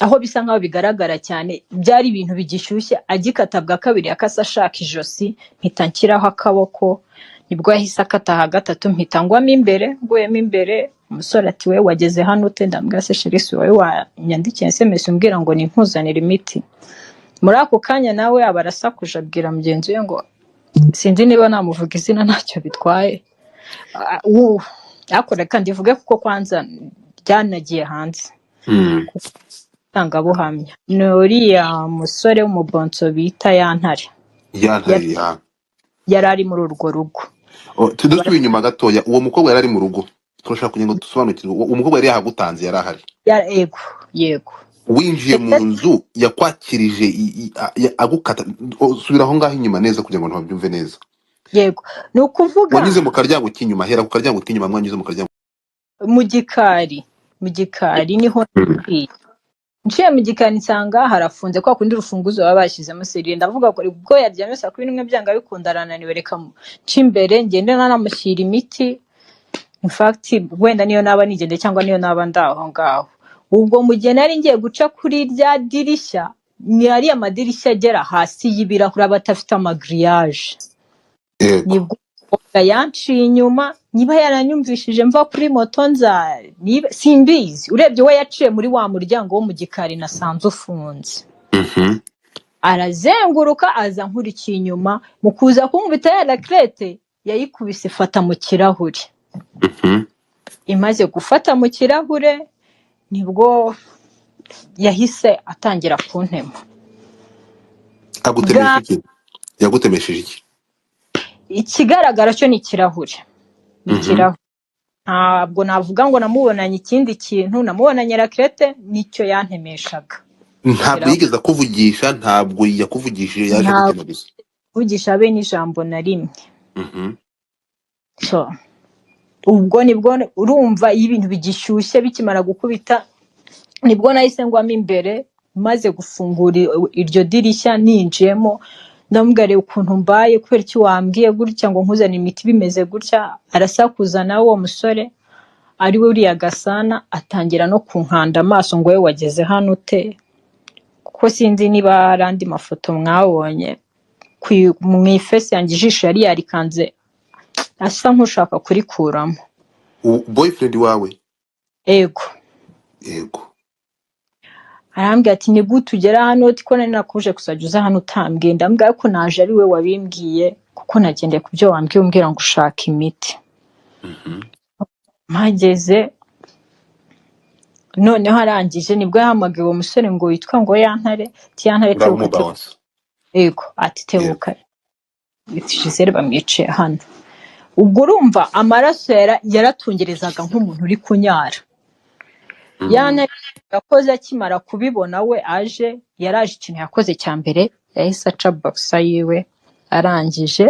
Aho bisa nkaho bigaragara cyane, byari ibintu bigishyushye. Agikata bwa kabiri, yakase ashaka ijosi, mpita nshyiraho akaboko. Nibwo yahise akata aha gatatu, mpita ngwamo imbere. Nguyemo imbere, umusore ati: "We wageze hano ute?" Ndambwira: "Se chéri, si wowe wanyandikiye SMS umbwira ngo ninkuzanire imiti?" Muri ako kanya nawe aba arasakuje, abwira mugenzi we ngo, sinzi niba namuvuga izina, ntacyo bitwaye. Ariko reka ndivuge kuko kwanza ryanagiye hanze. Itangabuhamya ni uriya musore w'umubonso bita Yantare. Ya ntare ya. Yari ari muri urwo rugo. Oh, tudasubiye inyuma gatoya, uwo mukobwa yari ari mu rugo. Turashaka kugira ngo dusobanukirwe, uwo umukobwa yari yahagutanze, yari ahari? Yego. Winjiye mu nzu, yakwakirije agukata? Oh, subira aho ngaho inyuma neza kugira ngo ntibabyumve neza. Yego, ni ukuvuga Wanyuze mu karyango k'inyuma? Hera ku karyango k'inyuma, mwanyuze mu karyango. Mu gikari, mu gikari niho naciye. Nciye mu gikari nsanga harafunze, kwa kundi urufunguzo baba bashyizemo serire. Ndavuga ko ubwo yaryamye saa 11, byanga bikunda arananiwe, reka nce imbere ngende nanamushyira imiti. In fact, wenda niyo naba nigende cyangwa niyo naba ndaho ngaho. Ubwo mu gihe nari ngiye guca kuri rya dirishya, ni ariya madirishya agera hasi y'ibirahuri, aba adafite amagiriyaje. Nibwo umukobwa yanciye inyuma, niba yaranyumvishije mva kuri moto nza, niba simbizi. Urebye we yaciye muri wa muryango wo mu gikari nasanze ufunze, arazenguruka aza nkurikiye inyuma. Mu kuza kunkubita ya raclette, yayikubise ifata mu kirahure. Imaze gufata mu kirahure, nibwo yahise atangira kuntema. Agutemesha iki? Yagutemesheje iki? Ikigaragara cyo ni ikirahure, ni ikirahure. Ntabwo navuga ngo namubonanye ikindi kintu, namubonanye raclette, nicyo yantemeshaga. Ntabwo Ikirahure. yigeze akuvugisha? Ntabwo yakuvugishije, yaje Ntabwo gutema gusa? kuvugisha be n'ijambo na rimwe. So ubwo nibwo, urumva iyo ibintu bigishyushye bikimara gukubita, nibwo nahise ngwamo imbere. Maze gufungura iryo dirishya, ninjiyemo, ndamubwira: "Reba ukuntu mbaye, kubera iki wambwiye gutya ngo nkuzane imiti bimeze gutya?" Arasakuza nawe, uwo musore ari we uriya Gasana, atangira no kunkanda amaso ngo: "We wageze hano ute?" Kuko sinzi niba hari andi mafoto mwabonye mu ifesi yanjye, ijisho yari yarikanze asa nk'ushaka kurikuramo. Boyfriend wawe? Ego. Yego. Arambwira ati: "Ni gute ugera hano?" Ati: "Ko nari nakuje kuzajya uza hano utambwiye?" Ndambwira ko naje ari we wabimbwiye, kuko nagendeye ku byo wambwiye, umbwira ngo ushaka imiti. Mpageze noneho, arangije, nibwo yahamagaye uwo musore ngo witwa ngo Yantare, ati: "Yantare, Uriya tebuka, tebuka." w'umubawunsi? Yego, ati: "Tebuka, Gisele bamwiciye hano." Ubwo urumva amaraso yaratungerezaga nk'umuntu uri kunyara. Yantare yakoze, akimara kubibona, we aje, yaraje, ikintu yakoze cya mbere yahise aca boxer yiwe, arangije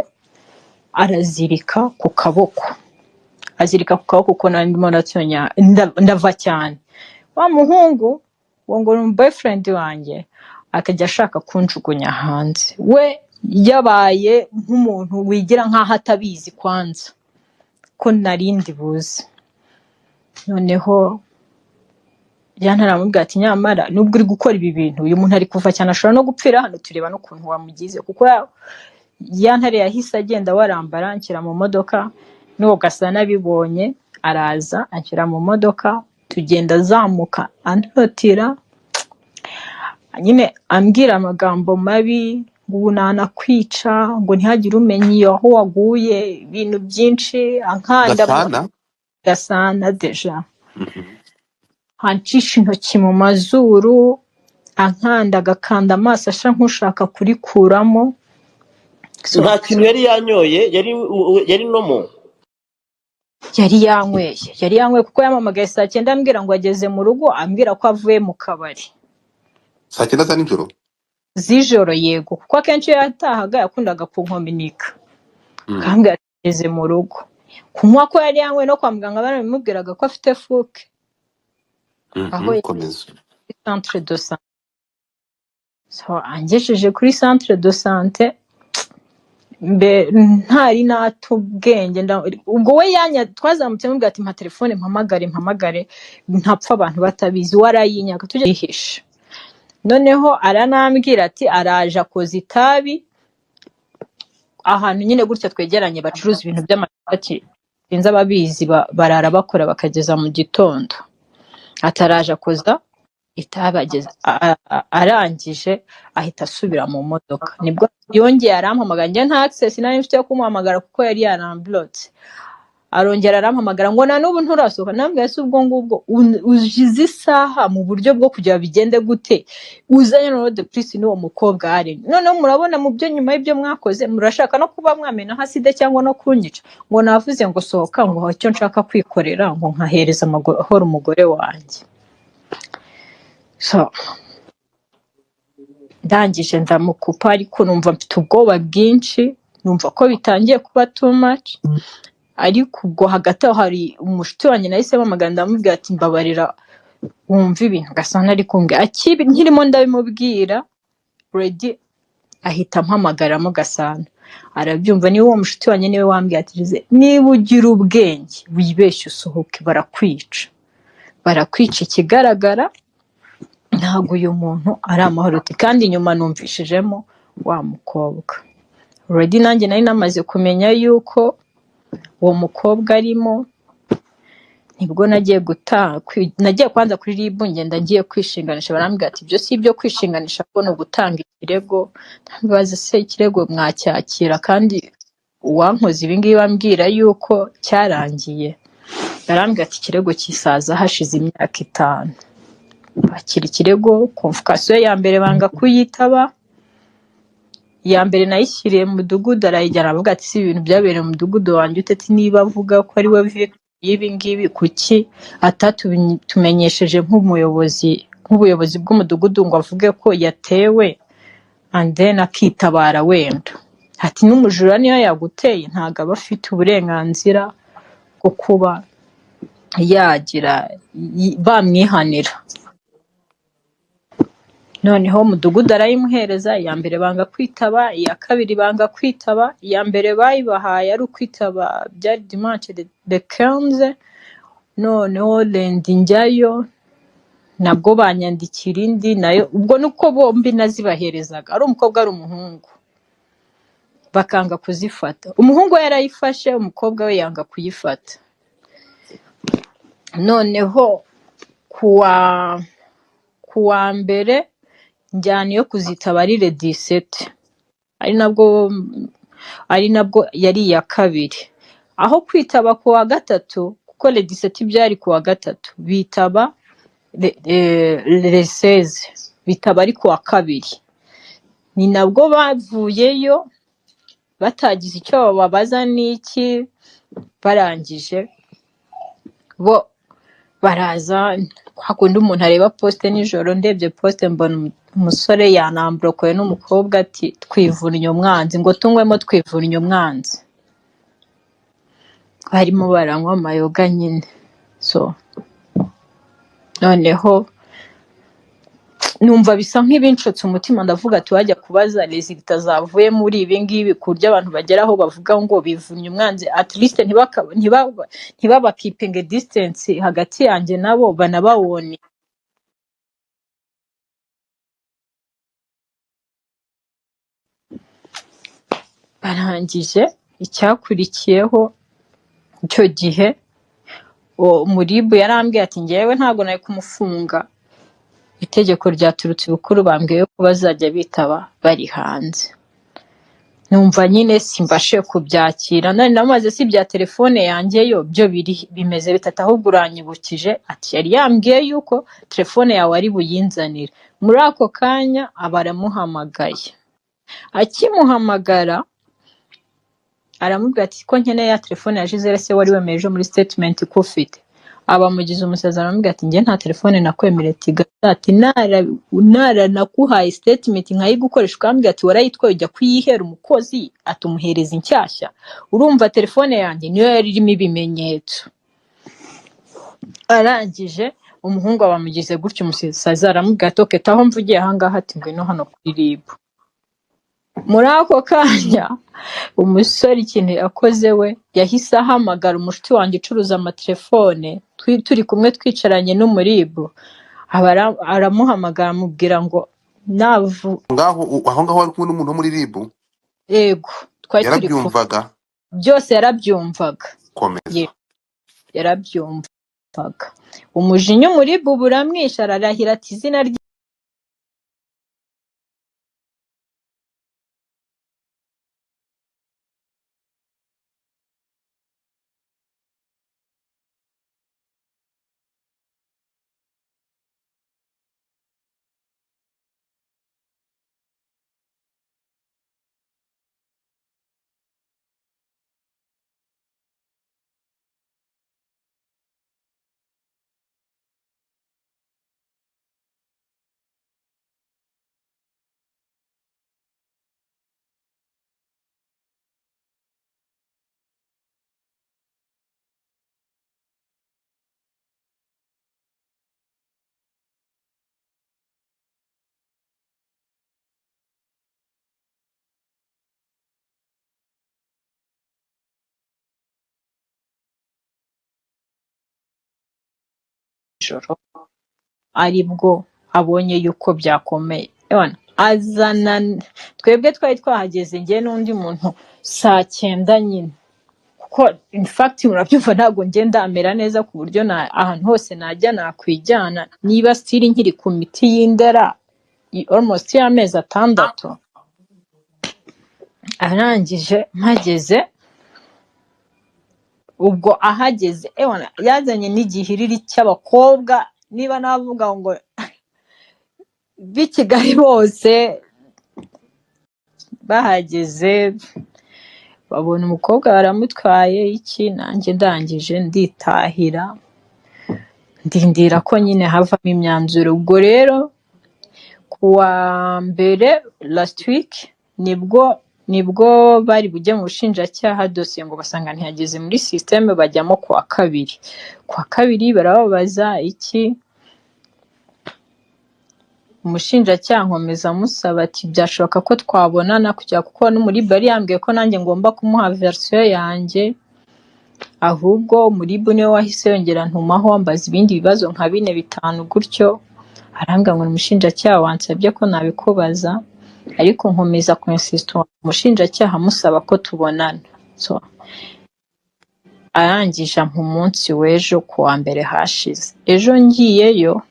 arazirika ku kaboko, azirika ku kaboko kuko nari ndimo ndatyonya, ndava cyane. Wa muhungu uwo ngo ni boyfriend wanjye, akajya ashaka kunjugunya hanze. We yabaye nk'umuntu wigira nk'aho atabizi kwanza ko narindi buze. Noneho Yantare aramubwira ati: "Nyamara nubwo uri gukora ibi bintu, uyu muntu ari kuva cyane, ashobora no gupfira hano, tureba n'ukuntu wamugize." Kuko Yantare yahise agenda, warambara, anshyira mu modoka. N'uwo Gasana abibonye araza anshyira mu modoka, tugenda, azamuka antotira nyine, ambwira amagambo mabi ngo ubu nanakwica, ngo ntihagire umenya iyo aho waguye, ibintu byinshi, ankanda. Gasana? Gasana déjà. Ancisha intoki mu mazuru, ankanda, agakanda amaso asa nk'ushaka kurikuramo. So Nta kintu yari yanyoye? Yari normal? Yari yanyweye, yari yanyweye, kuko yampamagaye saa 9 ambwira ngo ageze mu rugo, ambwira ko avuye mu kabari. Saa 9 za nijoro? Z'ijoro, yego, kuko akenshi iyo yatahaga yakundaga kunkominika, akambwira ati ageze mu rugo. Kunywa ko yari yanyweye, no kwa muganga barabimubwiraga ko afite fuke aho yari Komeza. Kuri centre de santé. So angejeje kuri centre de santé, mbe ntari nata ubwenge, ubwo we yanya twazamutse, mubwira ati: "Mpa telefone mpamagare, mpamagare ntapfa abantu batabizi." We arayinyaka, tujya yihisha. Noneho aranambwira ati araje akoza itabi ahantu nyine gutya twegeranye bacuruza ibintu by'amacapati, sinzi ababizi barara bakora bakageza mu gitondo. Ataraje akoza itabi arangije ahita asubira mu modoka. Nibwo yongeye arampamagara, njye nta access nari mfite yo kumuhamagara kuko yari yaramblotse. Arongera arampamagara ngo na n'ubu nturasohoka. Nambwiye se ubwo ngubwo ujize isaha mu buryo bwo kugira bigende gute, uzanye noneho de plus n'uwo mukobwa ari noneho murabona mu byo nyuma y'ibyo mwakoze murashaka no kuba mwamena acide cyangwa no kunyica. Ngo navuze ngo sohoka, ngo icyo nshaka kwikorera ngo nkahereza amahoro umugore wanjye. So ndangije ndamukupa, ariko numva mfite ubwoba bwinshi, numva ko bitangiye kuba too much. Ariko ubwo hagati aho hari umushuti wanjye nahise mpamagara, ndamubwira ati mbabarira wumva ibintu Gasana ari kumbwira. Akibi nkirimo ndabimubwira ready, ahita ampamagaramo Gasana arabyumva. Niwe uwo mushuti wanjye niwe wambwiye ati Gisele, niba ugira ubwenge wibeshye usohoke, barakwica, barakwica, ikigaragara ntabwo uyu muntu ari amahoro. Ati kandi nyuma numvishijemo wa mukobwa already, nanjye nari namaze kumenya yuko uwo mukobwa arimo. Nibwo nagiye gutanga, nagiye kwanza kuri RIB, ngenda ngiye kwishinganisha, barambwira ati ibyo si ibyo kwishinganisha ahubwo ni ugutanga ikirego. Ndabaza se ikirego mwacyakira kandi uwankoze ibi ngibi ambwira yuko cyarangiye? Barambwira ati ikirego kisaza hashize imyaka 5. Bakira ikirego, convocation ya mbere banga kuyitaba. Iya mbere nayishyiriye mu mudugudu arayijyana, aravuga ati si ibintu byabereye mu mudugudu wanjye ute? Ati niba avuga ko ari we victim y'ibi ngibi, kuki atatumenyesheje nk'umuyobozi, nk'ubuyobozi bw'umudugudu ngo avuge ko yatewe and then akitabara wenda? Ati n'umujura niyo yaguteye ntabwo aba afite uburenganzira bwo kuba yagira bamwihanira. Noneho umudugudu arayimuhereza. Iya mbere banga kwitaba, iya kabiri banga kwitaba. Iya mbere bayibahaye ari ukwitaba byari dimanche le 15. Noneho lundi njyayo nabwo banyandikira indi nayo, ubwo nuko bombi nazibaherezaga ari umukobwa ari umuhungu, bakanga kuzifata. Umuhungu we yarayifashe, umukobwa we yanga kuyifata. Noneho kuwa mbere njyana iyo kuzitaba ari le 17, ari nabwo yari iya kabiri. Aho kwitaba kuwa gatatu, kuko le 17 byari kuwa gatatu, bitaba le 16, bitaba ari kuwa kabiri. Ni nabwo bavuyeyo batagize icyo bababaza n'iki. Barangije bo baraza, kwa kundi umuntu areba post nijoro, ndebye post mbona umusore yanambrokoye n'umukobwa ati twivunnye umwanzi, ngo tunywemo twivunnye umwanzi. Barimo baranywa amayoga nyine. So noneho numva bisa nk'ibinshotse umutima, ndavuga ati wajya kubaza résultats zavuye muri ibi ngibi, ku buryo abantu bageraho bavuga ngo bivunnye umwanzi, at least ntibabakipinge distance hagati yanjye nabo banabawone. Barangije icyakurikiyeho icyo gihe uwo muribu yarambwiye ati ngewe ntabwo nari kumufunga, itegeko ryaturutse ibukuru, bambwiye ko bazajya bitaba bari hanze. Numva nyine simbashe kubyakira, nari namaze si ibya telefone yanjye yo byo biri bimeze bitatu, ahubwo uranyibukije ati yari yambwiye yuko telefone yawe ari buyinzanire. Muri ako kanya aba aramuhamagaye, akimuhamagara aramubwira ati ko nkeneye ya telefone ya Gisele se wari wemeye ejo muri statement ko ufite? Aba amugize umusazi, aramubwira ati njye nta telefone nakwemereye. Ati ati naranakuhaye statement nkayigukoresha, ukambwira ati warayitwaye ujya kuyihera umukozi, atumuhereza inshyashya. Urumva telefone yanjye niyo yari irimo ibimenyetso. Arangije umuhungu aba amugize gutyo umusazi, aramubwira ati okay, aho mvugiye ahangaha, ati ngwino hano kuri RIB. Muri ako kanya umusore ikintu yakoze, we yahise ahamagara umushuti wanjye ucuruza amatelefone, turi kumwe twicaranye n'umuribu, Aramuhamagara amubwira ngo navu. Ngaho aho ngaho wari kumwe n'umuntu wo muri RIB? Yego, twari turi kumwe. Yarabyumvaga? Byose yarabyumvaga. Komeza. Yarabyumvaga. Umujinya umuribu buramwisha, ararahira ati izina ry'ijoro aribwo abonye yuko byakomeye. Ewana, azana twebwe twari twahageze njye n'undi muntu saa 9 nyine, kuko in fact murabyumva ntabwo njye ndamera neza ku buryo ahantu hose najya nakwijyana, niba still nkiri ku miti y'indera almost y'amezi 6. Arangije mpageze, ubwo ahageze ewana yazanye n'igihiriri cy'abakobwa, niba navuga ngo b'i Kigali bose bahageze babona umukobwa baramutwaye iki, nanjye ndangije nditahira, ndindira ko nyine havamo imyanzuro. Ubwo rero kuwa mbere last week nibwo bari bujye mu bushinjacyaha, dosiye ngo basanga ntihageze muri systeme, bajyamo kuwa kabiri. Kuwa kabiri barababaza iki, umushinjacyaha nkomeza amusaba ati byashoboka ko twabonana kugira, kuko n'umuribu yari yambwiye ko nanjye ngomba kumuha version yanjye, ahubwo umuribu niwe wahise yongera ntumaho ambaza ibindi bibazo nka 4 5 gutyo, arambwira ngo ni umushinjacyaha wansabye ko nabikubaza, ariko nkomeza kuinsista umushinjacyaha amusaba ko tubonana. So arangije ampa umunsi w'ejo kuwa mbere hashize. Ejo ngiyeyo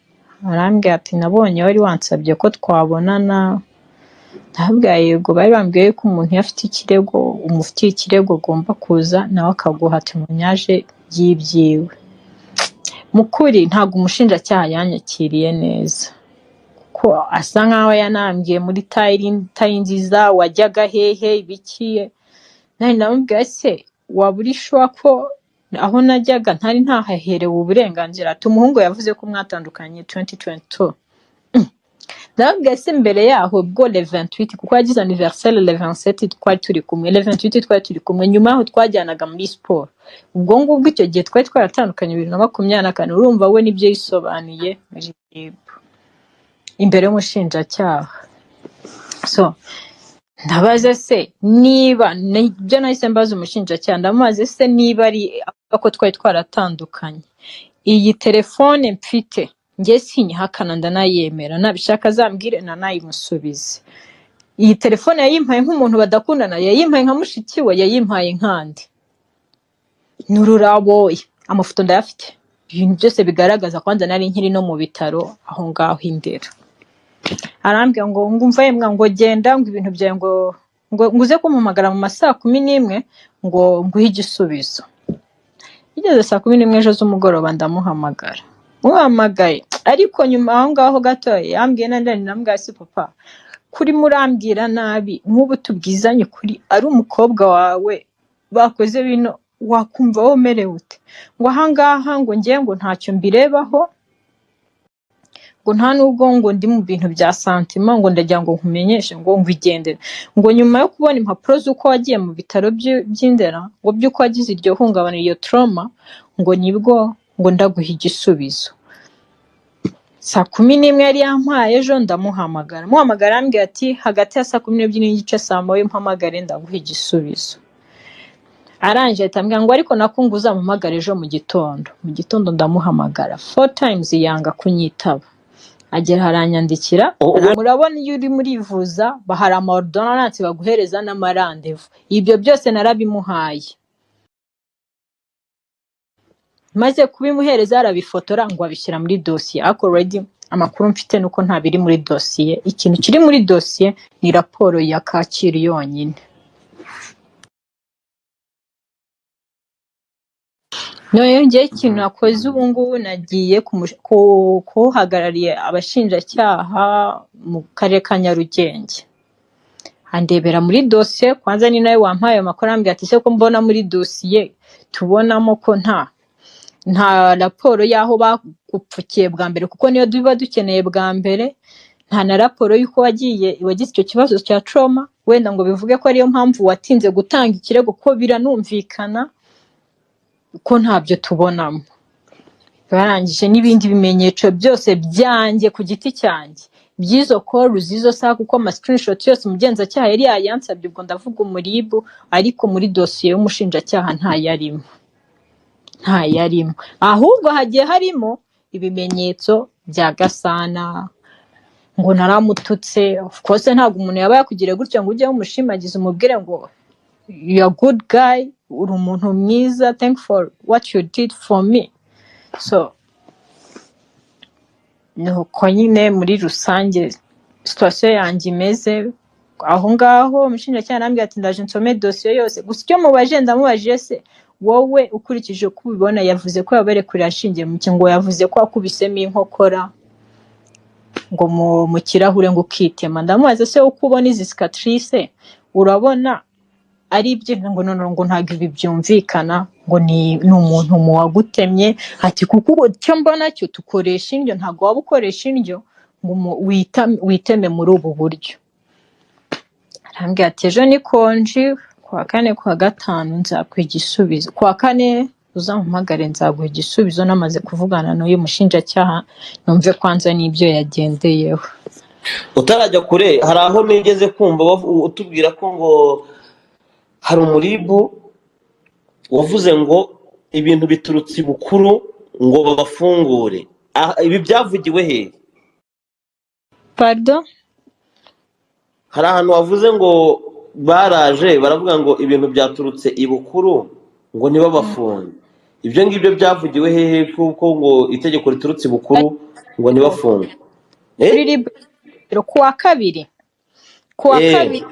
arambwira ati nabonye wari wansabye ko twabonana, ndababwira yego, bari bambwiye ko umuntu iyo afite ikirego, umufitiye ikirego agomba kuza nawe akaguha témoignage y'ibyiwe. Mu kuri ntabwo umushinjacyaha yanyakiriye neza, kuko asa nkaho yanambwiye muri tayi nziza wajyaga hehe ibiki, nari namubwira se waba uri sure ko aho najyaga ntari ntahaherewe uburenganzira, ati umuhungu yavuze ko mwatandukanye 2022. Ndababwira se mbere yaho bwo le 28, kuko yagize anniversaire le 27 twari turi kumwe, le 28 twari turi kumwe, nyuma yaho twajyanaga muri siporo. Ubwo ngubwo icyo gihe twari twaratandukanye 2024, urumva we nibyo yisobanuye muri RIB imbere y'umushinjacyaha. So ndabaza se niba nibyo nahise mbaza umushinjacyaha, ndamubaza se niba ari avuga ko twari twaratandukanye, iyi telefone mfite njye sinyihakana ndanayemera, nabishaka azambwire nanayimusubize. Iyi telefone yayimpaye nk'umuntu badakundana, yayimpaye nka mushiki we, yayimpaye nkandi. N'ururabo, amafoto ndayafite, ibintu byose bigaragaza kwanza nari nkiri no mu bitaro aho ngaho i Ndera. Arambwira ngo ngumva yemwa ngo genda ngo ibintu byawe ngo nguze kumpamagara mu ma saa 11 ngo nguhe igisubizo. Bigeze saa 11 ejo z'umugoroba ndamuhamagara, muhamagaye ariko nyuma aho ngaho gato yambwiye nandi ndamubwira si papa kuri murambwira nabi, nk'ubu tubwizanye kuri ari umukobwa wawe bakoze bino wakumva womerewe ute, ngo ahangaha ngo ngiye ngo ntacyo mbirebaho, ngo nta nubwo ngo ndi mu bintu bya santima, ngo ndagira ngo nkumenyeshe ngo ngwigendere, ngo nyuma yo kubona impapuro z'uko wagiye mu bitaro by'Indera, ngo by'uko wagize iryo hungabana iyo trauma, ngo nibwo ngo ndaguha igisubizo. Saa 11 yari yampaye ejo ndamuhamagara, muhamagara arambwira ati hagati ya saa 12:30 saa 1 mpamagare ndaguha igisubizo. Arangije ahita ambwira ngo ariko nako ngo uzampamagare ejo mu gitondo. Mu gitondo ndamuhamagara 4 times yanga kunyitaba. Agera haranyandikira. Murabona iyo uri murivuza bahari ama ordonnance baguhereza n'amarandevu, ibyo byose narabimuhaye. Maze kubimuhereza arabifotora ngo abishyira muri dosiye, ariko already amakuru mfite nuko nta biri muri dosiye. Ikintu kiri muri dosiye ni raporo ya Kacyiru yonyine. Noneho njyewe ikintu nakoze ubu ngubu, nagiye kuhagarariye abashinjacyaha mu karere ka Nyarugenge, andebera muri dosiye. Kwanza ni nawe wampaye ayo makuru, arambwira ati ese ko mbona muri dosiye tubonamo ko nta raporo y'aho bagupfukiye bwa mbere, kuko niyo tuba dukeneye bwa mbere, nta na raporo y'uko wagiye wagize icyo kibazo cya trauma, wenda ngo bivuge ko ariyo mpamvu watinze gutanga ikirego, ko biranumvikana ko ntabyo tubonamo. Barangije n'ibindi bimenyetso byose byanjye ku giti cyanjye by'izo call z'izo saha, kuko ama screenshot yose umugenzacyaha yari yayansabye, ubwo ndavuga umuribu, ariko muri dosiye y'umushinjacyaha ntayarimo, ntayarimo. Ahubwo hagiye harimo ibimenyetso bya Gasana ngo naramututse. Of course ntabwo umuntu yaba yakugiriye gutya ngo ujye umushimagiza umubwire ngo you are good guy, uri umuntu mwiza, thank for what you did for me. So nuko nyine muri rusange situation yanjye imeze aho ngaho. Umushinjacyaha arambwira ati ndaje nsome dosiye yose. Gusa icyo mubajije, ndamubajije se wowe ukurikije uko ubibona, yavuze ko yabarekuriye ashingiye mu ki? Ngo yavuze ko wakubisemo inkokora ngo mu kirahure ngo ukitema. Ndamubaza se uko ubona izi cicatrice urabona ari ibyo? Ngo none ngo ntabwo ibi byumvikana, ngo ni umuntu mu wagutemye. Ati kuko ubu icyo mbona cyo tukoresha indyo, ntabwo waba ukoresha indyo ngo witeme muri ubu buryo. Arambwira ati ejo ni konji, kuwa kane kuwa gatanu nzaguha igisubizo, kuwa kane uzampamagare nzaguha igisubizo namaze kuvugana n'uyu mushinjacyaha numve kwanza n'ibyo yagendeyeho. Utarajya kure, hari aho nigeze kumva utubwira ko ngo hari umuribu wavuze ngo ibintu biturutse ibukuru ngo babafungure. Ah, ibi byavugiwe he? Pardon? Hari ahantu wavuze ngo baraje baravuga ngo ibintu byaturutse ibukuru ngo ntibabafunge. Ibyo ngibyo byavugiwe hehe, kuko ngo itegeko riturutse ibukuru ngo ntibafunge? Kuri RIB kuwa kabiri, kuwa kabiri.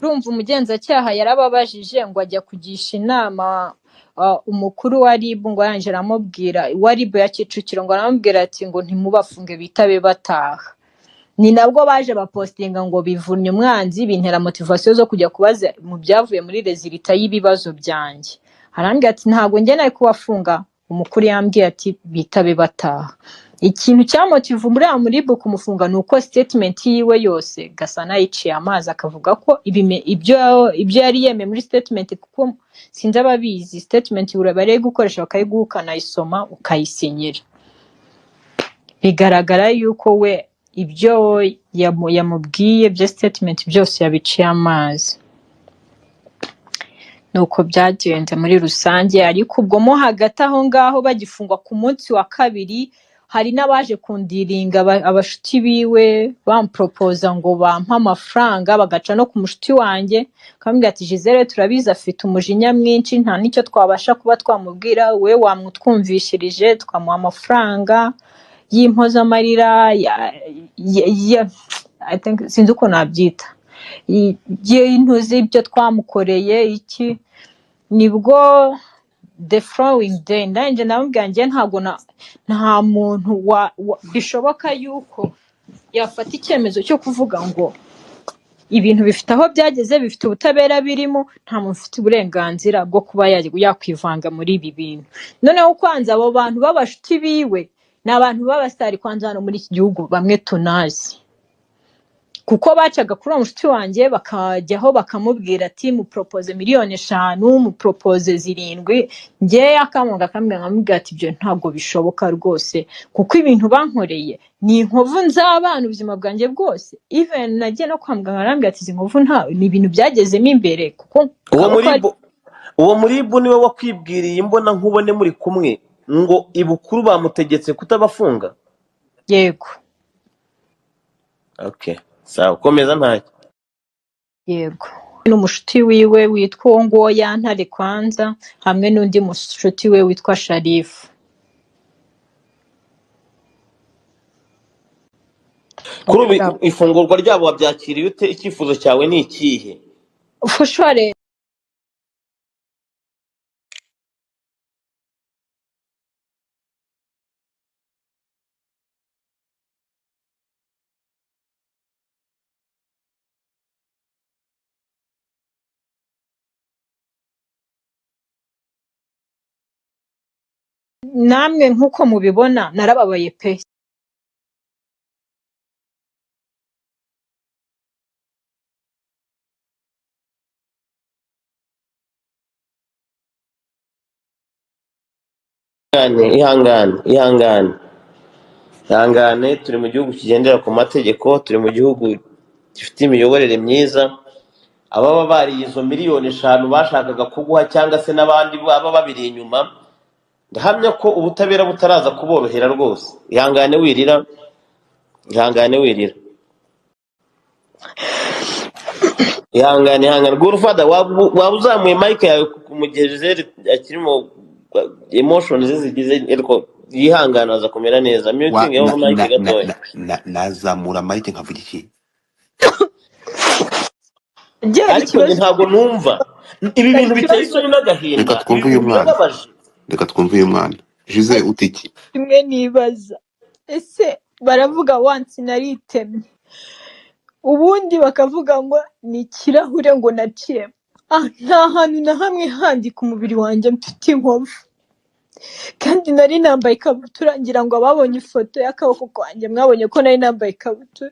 Urumva umugenzacyaha yarababajije ngo ajya kugisha inama umukuru wa RIB, ngo arangije aramubwira, wa RIB ya Kicukiro, ngo aramubwira ati ngo ntimubafunge bitabe bataha. Ni nabwo baje bapostinga ngo bivunnye umwanzi, bintera motivation zo kujya kubaza mu byavuye muri résultat y'ibibazo byanjye. Arambwira ati ntabwo njye nari kubafunga, umukuru yambwiye ati bitabe bataha. Ikintu cyamotiva uriya muri kumufunga ni uko statement yiwe yose Gasana yiciye amazi, akavuga ko ibyo yari yemeye muri statement, kuko sinzi ababizi, statement bari gukoresha bakayiguha ukanayisoma ukayisinyira, bigaragara yuko we ibyo yamubwiye bya statement byose yabiciye amazi. Nuko byagenze muri rusange. Ariko ubwo mo hagati aho ngaho bagifungwa ku munsi wa kabiri, hari n'abaje kundiringa, abashuti biwe bamporopoza ngo bampe amafaranga, bagaca no ku mushuti wanjye bakambwira ati Gisele turabizi afite umujinya mwinshi, nta n'icyo twabasha kuba twamubwira, we wamutwumvishirije tukamuha amafaranga y'impozamarira ya, I think, sinzi uko nabyita, y'intuzi ibyo twamukoreye iki. Nibwo the following day ndangije ndamubwira njye ntabwo nta muntu bishoboka yuko yafata icyemezo cyo kuvuga ngo ibintu bifite aho byageze, bifite ubutabera birimo, nta muntu ufite uburenganzira bwo kuba yakwivanga muri ibi bintu. Noneho kwanza abo bantu b'abashuti biwe ni abantu b'abasitari kwanza hano muri iki gihugu, bamwe tunazi, kuko bacaga kuri uwo mushuti wanjye bakajyaho bakamubwira ati muporopoze miliyoni 5, muporopoze 7. Njyewe akamwanga akambwira, nkamubwira ati ibyo ntabwo bishoboka rwose, kuko ibintu bankoreye ni inkovu nzabana ubuzima bwanjye bwose. Even nagiye no kwa muganga arambwira ati izi nkovu nta ni ibintu byagezemo imbere kuko Uwo kaboko muri uwo muribu niwe wakwibwiriye imbona nkubone muri kumwe ngo ibukuru bamutegetse kutabafunga? Yego. Okay, sawa, komeza ntacyo. Yego, n'umushuti wiwe witwa uwo nguwo Yantare kwanza, hamwe n'undi mushuti we witwa Sharifu. Kuri ubu ifungurwa ryabo wabyakiriye ute? Icyifuzo cyawe ni ikihe? Fushware namwe nk'uko mubibona narababaye pe. Ihangane, ihangane, ihangane, ihangane. Turi mu gihugu kigendera ku mategeko, turi mu gihugu gifite imiyoborere myiza. Ababa bariye izo miliyoni 5 bashakaga kuguha, cyangwa se n'abandi baba babiri inyuma, ndahamya ko ubutabera butaraza kuborohera rwose. Ihangane wirira, ihangane wirira, ihangane, ihangane. Gurufada, waba uzamuye mic yawe mu gihe Gisele akirimo emotions ze zigize, ariko yihangane aza kumera neza. Wa Muting na yaho mic na na gatoya. na na nazamura mike nkavuga iki? Byari Ariko njye ikibazo, ntabwo numva ibi byari bintu biteye ikibazo isoni Reka n'agahinda. Ibi twumve uyu bintu mwana, birababaje. reka twumve uyu mwana. Jose utiki kimwe nibaza, ese baravuga wansi naritemye, ubundi bakavuga ngo ni ikirahure ngo naciyemo. Ah, nta hantu na hamwe handi ku mubiri wanjye mfite inkovu, kandi nari nambaye ikabutura. Ngira ngo ababonye ifoto y'akaboko kanjye mwabonye ko nari nambaye ikabutura.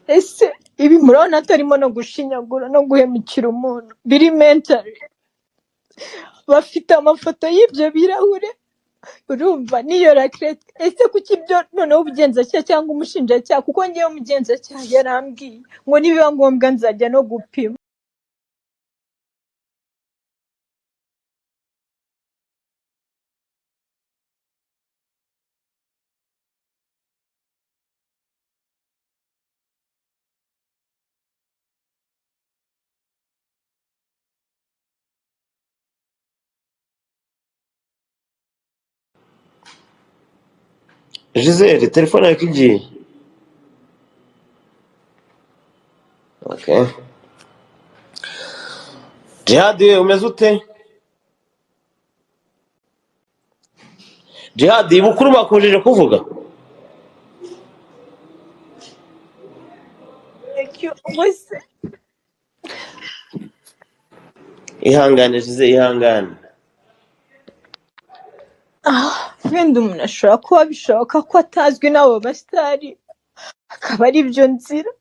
Ese ibi murabona atarimo no gushinyagura no guhemukira umuntu biri mentally? Bafite amafoto y'ibyo birahure, urumva n'iyo rakirete. Ese kuki ibyo noneho ubugenzacyaha cyangwa umushinjacyaha, kuko ngewe umugenzacyaha yarambwiye ngo nibiba ngombwa nzajya no gupima. Gisele, telefone yawe ko igiye. Okay. Jihad we, umeze ute? Jihad, bukuru bakubujije kuvuga. Ubwo se Ihangane Gisele, ihangane. ah, wenda umuntu ashobora kuba bishoboka ko atazwi n'abo basitari, akaba ari byo nzira,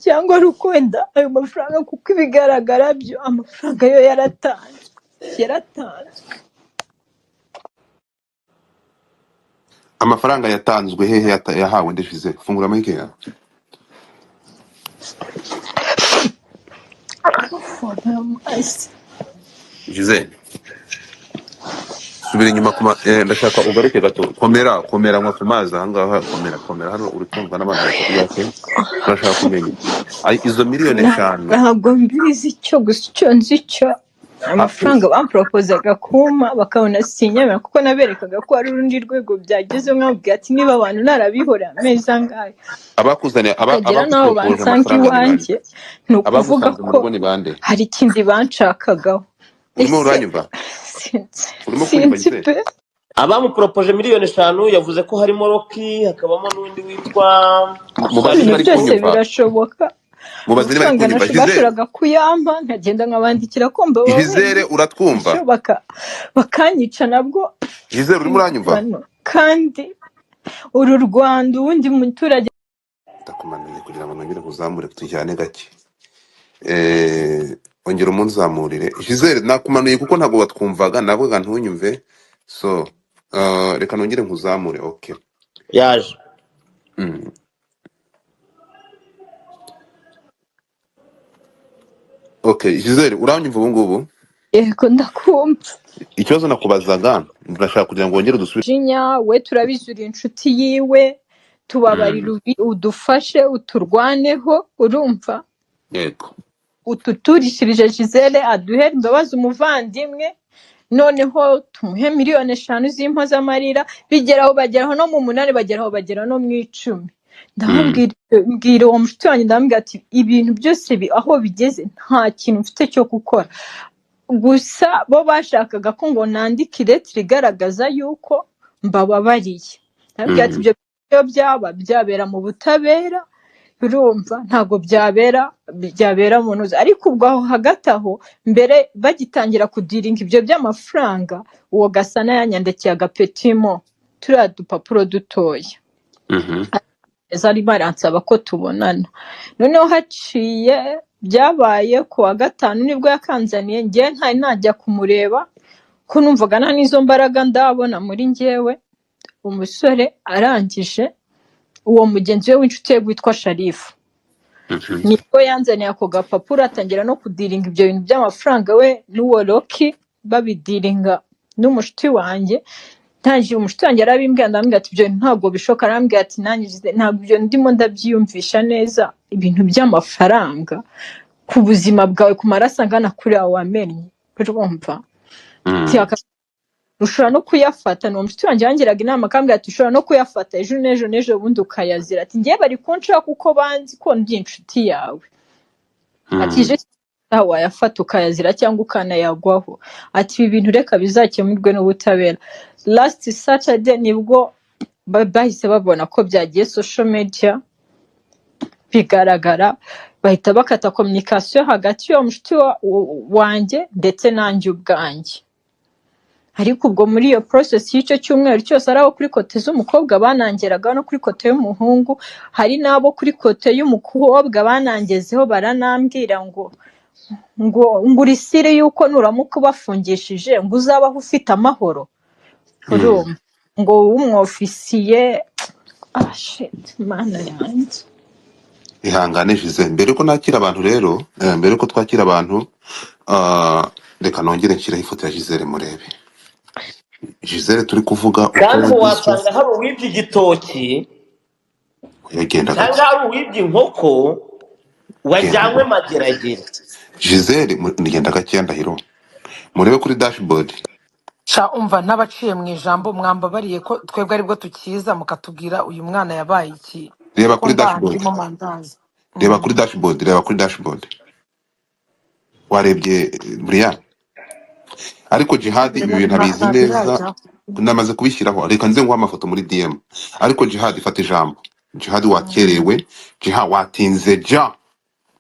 cyangwa ari uko wenda ayo mafaranga, kuko ibigaragara byo amafaranga yo yaratanzwe, yaratanzwe. Amafaranga yatanzwe hehe? Yahawe nde? Jose, fungura mike yawe. Amazi. Jose, subira inyuma kuma ndashaka ugaruke gato. Komera, komera, nywa ku mazi ahangaha. Komera, komera, hano uri kumva n'abantu batari bake turashaka kumenya. Ay, izo miliyoni 5 Ntabwo mbizi icyo gusa, icyo nzi cyo amafaranga bamporopozaga kumpa bakabona sinyemera, kuko naberekaga ko hari urundi rwego byageze, nkababwira ati niba abantu narabihoreye amezi angahe abakuzaniye ukagera n'aho abaguporopoje bansanga amafaranga ni bande? iwanjye, ni ukuvuga Abagusanze mu ko rugo ni bande? hari ikindi banshakagaho. Urimo Ese uranyumva? sinzi, Urimo kunyumva sinzi Gisele? pe. Abamuporopoje miliyoni 5 yavuze ko harimo Rocky, hakabamo n'undi witwa Mubaze Ibintu niba ari byose kunyumva. birashoboka. Mubaze niba ari Amafaranga kunyumva. Gisele, bashoboraga kuyampa nkagenda nkabandikira ko mbababaye, Gisele uratwumva? bityo bakanyica nabwo. Gisele, urimo uranyumva? Bano kandi uru Rwanda uwundi muturage Ndakumanuye kugira ngo nongere kuzamure tujyane gake. Ongera umunzamurire Gisele, nakumanuye kuko ntabwo watwumvaga, navuga ntunyumve. So reka nongere nkuzamure. Okay. Yaje. Okay, Gisele uranyumva ubu ngubu? Yego, ndakumva. Ikibazo nakubazaga, ndashaka kugira ngo wongere udusubire. Jinya we turabizi, uri inshuti yiwe, Tubabarire, udufashe, uturwaneho, urumva, Yego. ututurishirije Gisele, aduhere imbabazi umuvandimwe, noneho tumuhe miliyoni 5 z'impozamarira. Bigeraho bageraho no mu 8, bageraho bagera no mu 10. Ndamubwira, mbwira uwo mushuti wanjye, ndamubwira ati ibintu byose aho bigeze nta kintu mfite cyo gukora. Gusa bo bashakaga ko ngo nandike ilettre igaragaza yuko mbababariye. Ndamubwira ati ibyo byo byaba byabera mu butabera, urumva, ntabwo byabera mu ntuza. Ariko ubwo aho hagati aho mbere bagitangira kudealinga ibyo by'amafaranga, uwo Gasana yanyandikiye agapetimo, turiya dupapuro dutoya, arimo aransaba ko tubonana. Noneho haciye, byabaye ku wa gatanu nibwo yakanzaniye, njye ntari najya kumureba ko numvaga nta n'izo mbaraga ndabona muri njyewe. Umusore arangije, uwo mugenzi we w'inshuti ye witwa Sharifu nibwo yanzaniye ako gapapuro, atangira no kudealinga ibyo bintu by'amafaranga, we n'uwo Roki babidealinga n'umushuti wanjye. Ntangije umushuti wanjye arabimbwira, ndamubwira ati ibyo bintu ntabwo bishoboka. Arambwira ati nanjye ntabwo ibyo ndimo ndabyiyumvisha neza, ibintu by'amafaranga ku buzima bwawe, ku maraso angana kuriya wamennye, urumva. Ati ushobora no kuyafata. Ni uwo mushuti wanjye yangiraga inama, akambwira ati ushobora no kuyafata ejo n'ejo n'ejo bundi ukayazira. Ati ngewe bari kunshaka kuko banzi ko ndi inshuti yawe. Ati ejo wayafata ukayazira cyangwa ukanayagwaho. Ati ibi bintu reka bizakemurwe n'ubutabera. Last Saturday nibwo bahise babona ko byagiye social media bigaragara, bahita bakata communication hagati y'uwo mushuti wanjye ndetse nanjye ubwanjye. Ariko ubwo muri iyo process y'icyo cyumweru cyose, ari abo kuri côté z'umukobwa banangeragaho no kuri côté y'umuhungu, hari n'abo kuri côté y'umukobwa banangezeho, baranambwira ngo uri sure yuko nuramuka ubafungishije ngo uzabaho ufite amahoro, urumva, ngo w'umwofisiye. Ah shit, mana yanjye. Ihangane Gisele. Mbere yuko nakira abantu rero, mbere yuko twakira abantu, reka nongere nshyireho ifoto ya Gisele, murebe Gisele turi kuvuga uko Kandi yagizwe. Wasanga hari uwibye igitoki Yagenda cyangwa gake. hari uwibye inkoko Genda. wajyanywe Mageragere. Gisele nigenda gakeya. Ndahiro, murebe kuri dashboard. Sha, umva, n'abaciye mu ijambo, mwambabariye ko twebwe aribwo tukiza, mukatubwira uyu mwana yabaye iki? Reba Ko kuri ndaha dashboard. ndimo mandazi. Reba kuri dashboard, reba kuri dashboard. Warebye buriya? Ariko Jihad ibi bintu abizi Ntabwo neza. irajyaho. Namaze kubishyiraho, reka nze nguhe amafoto muri DM. Ariko Jihad, fata ijambo. Jihad, wakerewe. Jihad, watinze ja.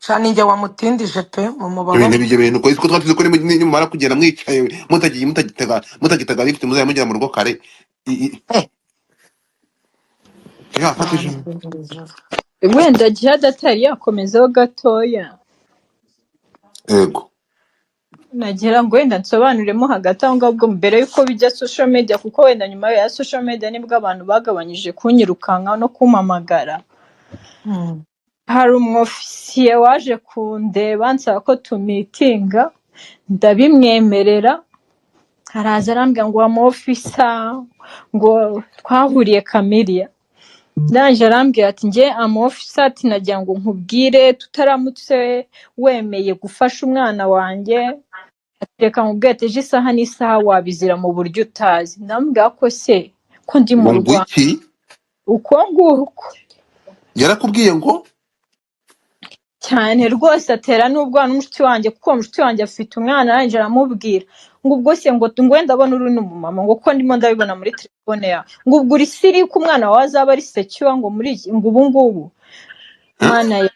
Sha, ninjye wamutindije pe, Ibintu mumubabarire. Ibyo bintu ko twatuzi ko nimumara kugenda mwicaye mutagiye mutagitega lift, muzajya mugera mu rugo kare. Jihad, fata Mana ijambo. iri mu ijuru. Wenda Jihad atari yakomezaho gatoya. Yego. Nagira ngo wenda nsobanuremo hagati aho ngaho, ubwo mbere y'uko bijya social media, kuko wenda nyuma ya social media nibwo abantu bagabanyije kunyirukanka no kumpamagara. Hari umwofisiye waje kundeba ansaba ko tumeetinga, ndabimwemerera. Araza arambwira ngo wa officer, ngo twahuriye Kamiliya. Ndangije arambwira ati njye am officer, ati nagira ngo nkubwire tutaramutse wemeye gufasha umwana wanjye, ati reka nkubwire, ati ejo isaha n'isaha wabizira mu buryo utazi. Ndamubwira ko se ko ndi mu Ngo Rwanda. Ngwiki? Uko nguko. Yarakubwiye ngo? Cyane rwose, atera n'ubwoba n'umushuti wanjye, kuko uwo mushuti wanjye afite umwana. Arangije aramubwira ngo ubwo se ngo wenda ndabona uri n'umumama, ngo ko ndimo ndabibona muri telefone yawe, ngo ubwo uri sure ko umwana wawe azaba ari secure, ngo muri iki, ngo ubu ngubu, mana ya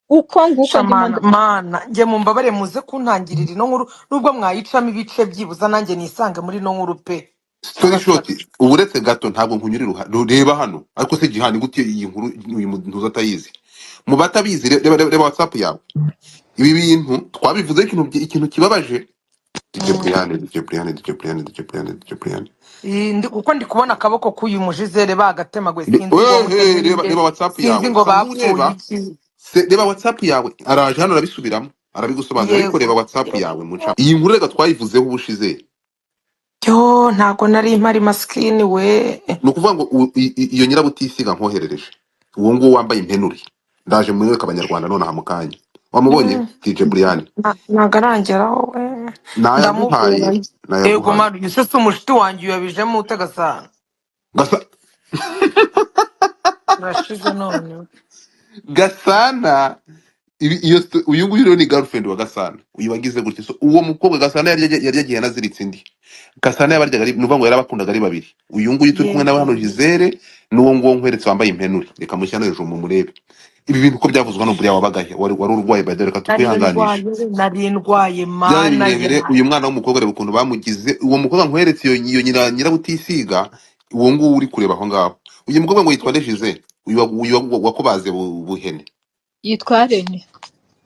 uko nguko Sha ndimo. Mana, mana, njye mumbabare, muze kuntangirira ino nkuru nubwo mwayicamo ibice, byibuza nanjye nisange muri ino nkuru pe. Story Ndabasabye. short, ubu uretse gato ntabwo nkunyura reba hano. Ariko se Jihani, gute iyi nkuru uyu muntu atayizi? Mu batabizi, reba reba WhatsApp yawe. Ibi bintu twabivuze. Ikintu kibabaje, DJ Brian, DJ Brian, DJ Brian, DJ Brian, DJ Brian. Kuko ndi kubona akaboko k'uyu mujizere bagatemaguye, sinzi ngo uwo Wehe, mutemye reba ninde. Reba WhatsApp Sinzi yawe. ngo Sa bapfuye nk'ureba iki. Reba WhatsApp yawe. Araje hano arabisubiramo, arabigusobanurira, ariko Yego. reba WhatsApp yawe muca. Iyi nkuru reka twayivuzeho ubushize. Yo, ntago nari mpari, masikini we. Ni ukuvuga ngo iyo nyirabutisiga nkoherereje, uwo nguwo wambaye impenure, ndaje mwereka abanyarwanda nonaha mu kanya. Wamubonye? DJ Brian. Ntago arangeraho we. Nayaguhaye. Ndamubonye. Yego. Nayaguhaye. Manu, uyu se si umushuti wanjye? Uyabijemo ute, Gasana? Gasa. Urashize none. Gasana uyu nguyu rero ni girlfriend wa Gasana, uyu wagize gutya. So uwo mukobwa Gasana yari yagiye anaziritse indi. Gasana yabaryaga ari, ni ukuvuga ngo yarabakundaga ari babiri. Uyu nguyu turi kumwe nawe hano Yego. Gisele, n'uwo nguwo nkweretse wambaye impenure. Reka mushyira no hejuru mumurebe. Ibi bintu uko byavuzwe hano, buriya wabagahe wari urwaye, by the way, reka Nari tukwihanganishe. ndwaye, nari ndwaye. Byari Mana birebire. yanjye. Uyu mwana w'umukobwa, reba ukuntu bamugize. Uwo mukobwa nkweretse, iyo nyirabutisiga, uwo nguwo uri kureba aho ngaho, uyu mukobwa ngo yitwa Gisele, uyu wakubaze buhene. Yitwa Rene.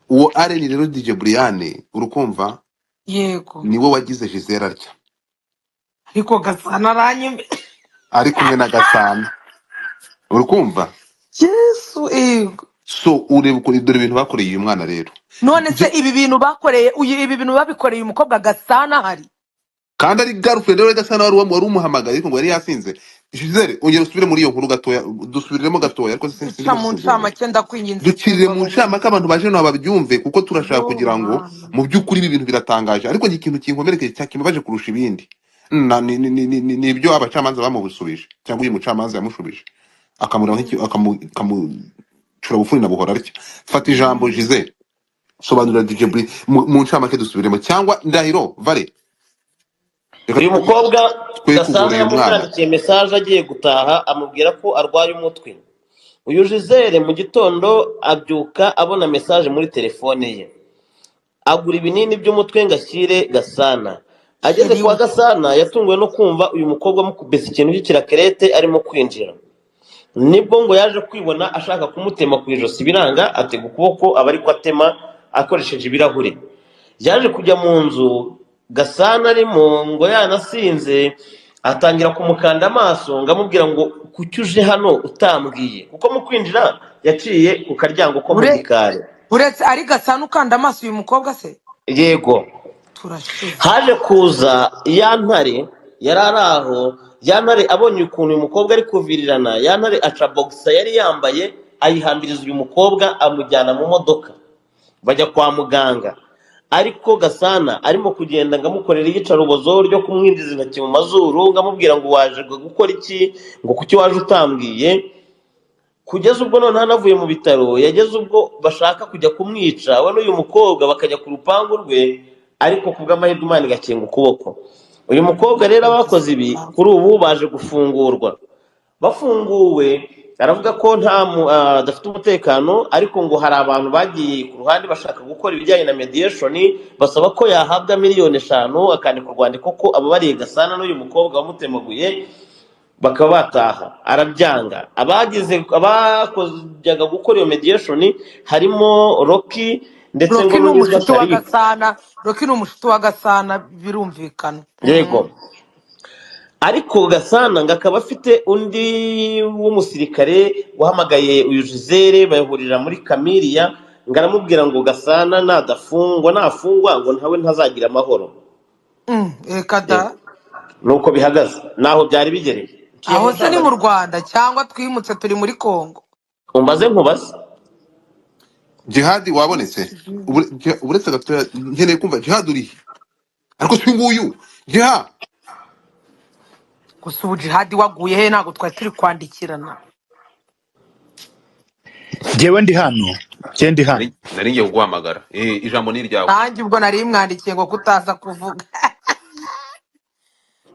Uwo Aren rero, DJ Brian, urukumva? Yego. Niwe wagize Gisele atya. Ariko Gasana aranyime. Ari kumwe na Gasana, urukumva? Yesu, yego. So ureba ukuntu, dore ibintu bakoreye uyu mwana rero. None se Byo ibi bintu bakoreye uyu, ibi bintu babikoreye umukobwa Gasana hari? Kandi ari girlfriend rero. Gasana wari umuhamagaye, ariko ngo yari yasinze. Gisele, ongera usubire muri iyo nkuru gatoya, dusubiriremo gatoya, ariko Duca sindimo mu kukugora. ncamake, ndakwinginze. Ducirire mu Kumbabarira. ncamake, abantu baje nabo babyumve, kuko turashaka Yo kugira ngo Mana. mu by'ukuri ibi bintu biratangaje. Ariko njye ikintu kinkomerekeye cya kibabaje kurusha ibindi ni ibyo abacamanza bamubusubije, cyangwa uyu mucamanza yamushubije akamureba akamucura bufuni na buhoro atya. Fata ijambo, Gisele, sobanurira DJ Bri mu ncamake, dusubiremo, cyangwa Ndahiro Vare, reka Uyu mukobwa twe Gasana kugora uyu mwana. yamwandikiye message agiye gutaha, amubwira ko arwaye umutwe. Uyu Gisele mu gitondo abyuka abona message muri telefone ye, agura ibinini by'umutwe ngo ashyire Gasana. Ageze Chéri kwa we. Gasana, yatunguwe no kumva uyu mukobwa amukubise ikintu cy'ikirakerete arimo kwinjira. Nibwo ngo yaje kwibona ashaka kumutema ku ijosi, biranga, atega ukuboko aba ariko atema akoresheje ibirahure. Yaje kujya mu nzu Gasana arimo, ngo yanasinze, atangira kumukanda amaso ngo amubwira ngo kuki uje hano utambwiye, kuko mu kwinjira yaciye ku karyango ko mu gikari. Uretse ari Gasana ukanda amaso uyu mukobwa se? Yego. Turashize. Haje kuza ya ntare yari ari aho. Ya ntare abonye ukuntu uyu mukobwa ari kuvirirana, ya ntare aca boxer yari yambaye, ayihambiriza uyu mukobwa, amujyana mu modoka, bajya kwa muganga. Ariko Gasana arimo kugenda ngo amukorere iyicarubozo ryo kumwinjiza intoki mu mazuru, ngo amubwira ngo waje gukora iki, ngo kuki waje utambwiye, kugeza ubwo noneho anavuye mu bitaro, yageze ubwo bashaka kujya kumwica we n'uyu mukobwa, bakajya ku rupangu rwe, ariko ku bw'amahirwe Imana igakinga ukuboko. Uyu mukobwa rero, abakoze ibi kuri ubu baje gufungurwa. Bafunguwe, aravuga ko nta adafite umutekano, ariko ngo hari abantu bagiye ku ruhande bashaka gukora ibijyanye na mediation, basaba ko yahabwa miliyoni 5, akandika urwandiko ko ababariye Gasana n'uyu mukobwa wamutemaguye, bakaba bataha, arabyanga. Abagize abakojyaga gukora iyo mediation harimo Rocky ndetse ngo Rocky ni n'uwitwa umushuti wa Sharif. Gasana. Rocky ni umushuti wa Gasana, birumvikana. Yego. Ariko Gasana ngo akaba afite undi w'umusirikare wahamagaye uyu Gisele, bayahurira muri Kamiriya, ngo aramubwira ngo Gasana nadafungwa, nafungwa ngo ntawe ntazagira amahoro. Reka da. Yego, nuko bihagaze, naho byari bigereye. Nciye mu Aho se ni mu ncamake. Rwanda cyangwa twimutse turi muri Kongo? Umbaze nkubaze. Jihadi, wabonetse? Uretse gatoya, nkeneye kumva Jihadi urihe? Ariko si nguyu Jiha? Gusa ubu Jihadi waguye he? Ntabwo twari turi kwandikirana. Njyewe ndi hano, njye ndi hano. Nari ngiye kuguhamagara. Ijambo ni iryawe. Nanjye ubwo nari mwandikiye ngo kutaza kuvuga.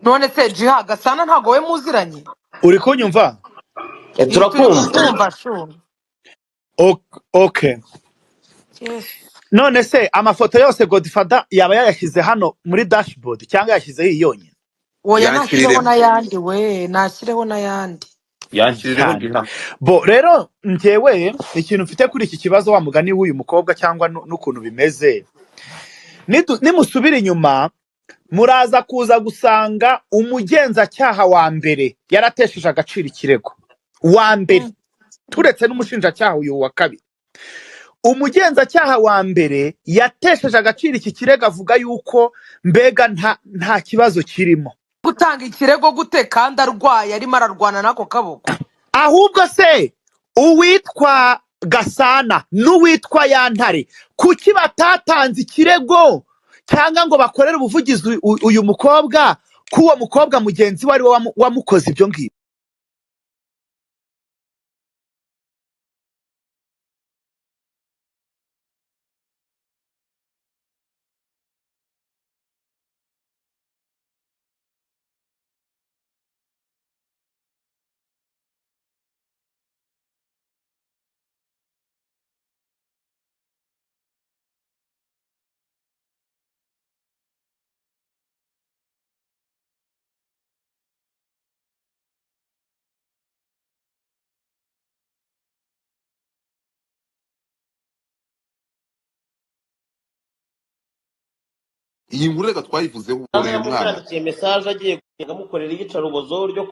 None se Jiha, Gasana ntabwo we muziranye? Uri kunyumva? Turi Turakumva. kukumva shu. Okay. Yesu. None se amafoto yose Godfather yaba yayashyize hano muri dashboard cyangwa yashyizeho iyi yonyine? Oya, nashyireho Yanshyiriremo. n'ayandi we, nashyireho n'ayandi. Yanshyiriremo. Cyane. Jiha. Bo rero njyewe ikintu mfite kuri iki kibazo, wa mugani w'uyu mukobwa cyangwa n'ukuntu bimeze, nimusubira inyuma muraza kuza gusanga umugenzacyaha wa mbere yaratesheje agaciro ikirego wa mbere, turetse n'umushinjacyaha uyu wa kabiri. Umugenzacyaha wa mbere yatesheje agaciro iki kirego, avuga yuko mbega nta kibazo kirimo. Gutanga ikirego gute kandi arwaye arimo ararwana n'ako kaboko? Ahubwo se uwitwa Gasana n'uwitwa Yantare kuki batatanze ikirego cyangwa ngo bakorere ubuvugizi uyu mukobwa, ko uwo mukobwa mugenzi we ari we wamukoze ibyo ngibyo? Iyi nkuru reka twayivuzeho Gasana uyu mwana yamwandikiye mesaje agiye kugenda amukorera iyicarubozo ryo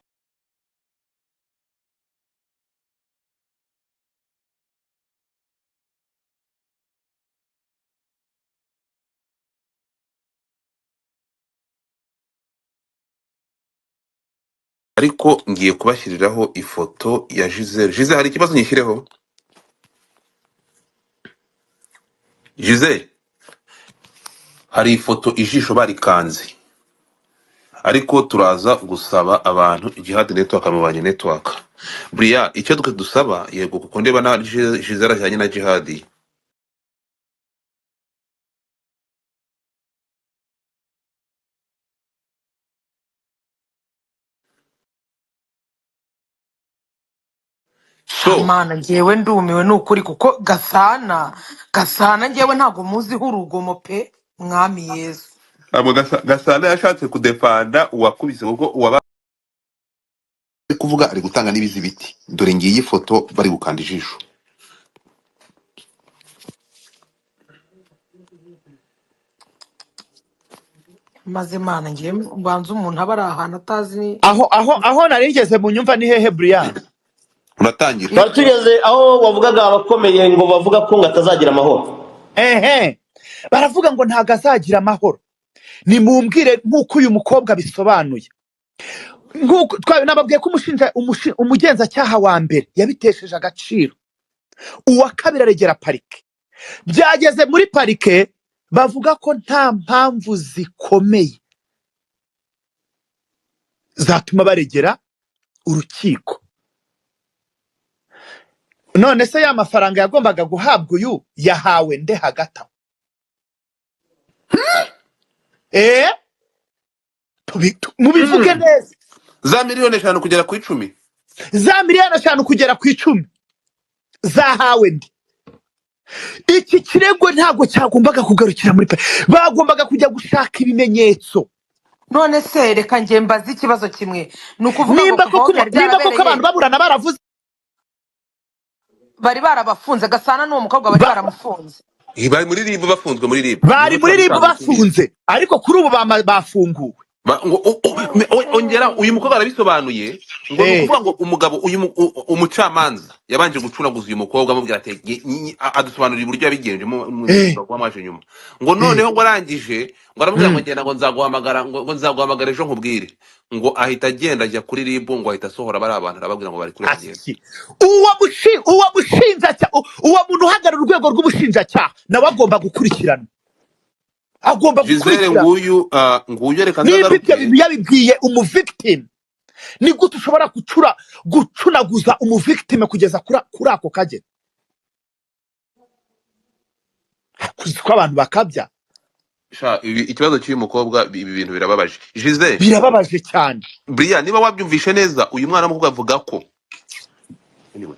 Ariko ngiye kubashyiriraho ifoto ya Gisele. Gisele, hari ikibazo nyishyireho? Gisele, hari ifoto ijisho barikanze, ariko turaza gusaba abantu Jihad Network amubanye network buriya icyo twe dusaba, yego, kuko ndeba na Gisele ajyanye na Jihad. So Mana, ngewe ndumiwe ni ukuri, kuko Gasana ngewe ntabwo muziho urugomo pe, mwami Yesu. Ntabwo Gasana yashatse kudefanda uwakubise, kuko uwaba ari kuvuga ari gutanga n'ibizibiti. Dore ngiyi foto bari gukanda ijisho. Maze Mana, ngewe mbanza umuntu aba ari ahantu atazi ni Aho nari ngeze mu nyumva ni hehe, Brian? Uratangira. Twari tugeze aho wavugaga abakomeye ngo bavuga ko ngo atazagira amahoro. Ehe, baravuga ngo ntabwo azagira amahoro. Nimumbwire nk'uko uyu mukobwa abisobanuye, nk'uko nababwiye ko umugenzacyaha wa mbere yabitesheje agaciro, uwa kabiri aregera parike. Byageze muri parike bavuga ko nta mpamvu zikomeye zatuma baregera urukiko. None se ya mafaranga yagombaga guhabwa uyu yahawe nde hagati aho? Mubivuge neza. Za miliyoni 5 kugera ku 10. Za miliyoni 5 kugera ku 10 zahawe ndi? Iki kirego ntabwo cyagombaga kugarukira muri pe, bagombaga kujya gushaka ibimenyetso. None se reka nge mbaze ikibazo kimwe, ni ukuvuga ngo Nimba kuva aho koko byari nimba koko abantu byarabereye baburana baravuze bari barabafunze, Gasana n'uwo mukobwa bari baramufunze. Bari muri RIB, bafunzwe muri RIB. Bari Nibo muri twari RIB dusanzwe tubizi. bafunze, ariko kuri ubu bafunguwe. Ongera uyu mukobwa arabisobanuye ngo ni ukuvuga ngo umugabo uyu umucamanza yabanje gucunaguza uyu mukobwa amubwira ati adusobanurira uburyo yabigenje kuba mwaje nyuma, ngo noneho ngo arangije ngo aramubwira ngo ngenda ngo nzaguhamagara, ngo nzaguhamagara ejo nkubwire, ngo ahita agenda ajya kuri RIB, ngo ahita asohora bari abantu arababwira ngo bari kuri bagenda. Asi uwo mushinjacyaha, uwo muntu uhagarara urwego rw'ubushinjacyaha nawe agomba gukurikirana, agomba Gisele gukurikirana. nguyu nguyu reka Nimba ibyo nzagaruke. bintu yabibwiye umuvictim, ni gute ushobora gucunaguza umuvictime kugeza kuri ako kageni? Kuzi ko abantu bakabya. Sha, ikibazo cy'uyu mukobwa, ibi bintu birababaje Gisele. Birababaje cyane. Brian, niba wabyumvishe neza, uyu mwana w'umukobwa avuga ko anyway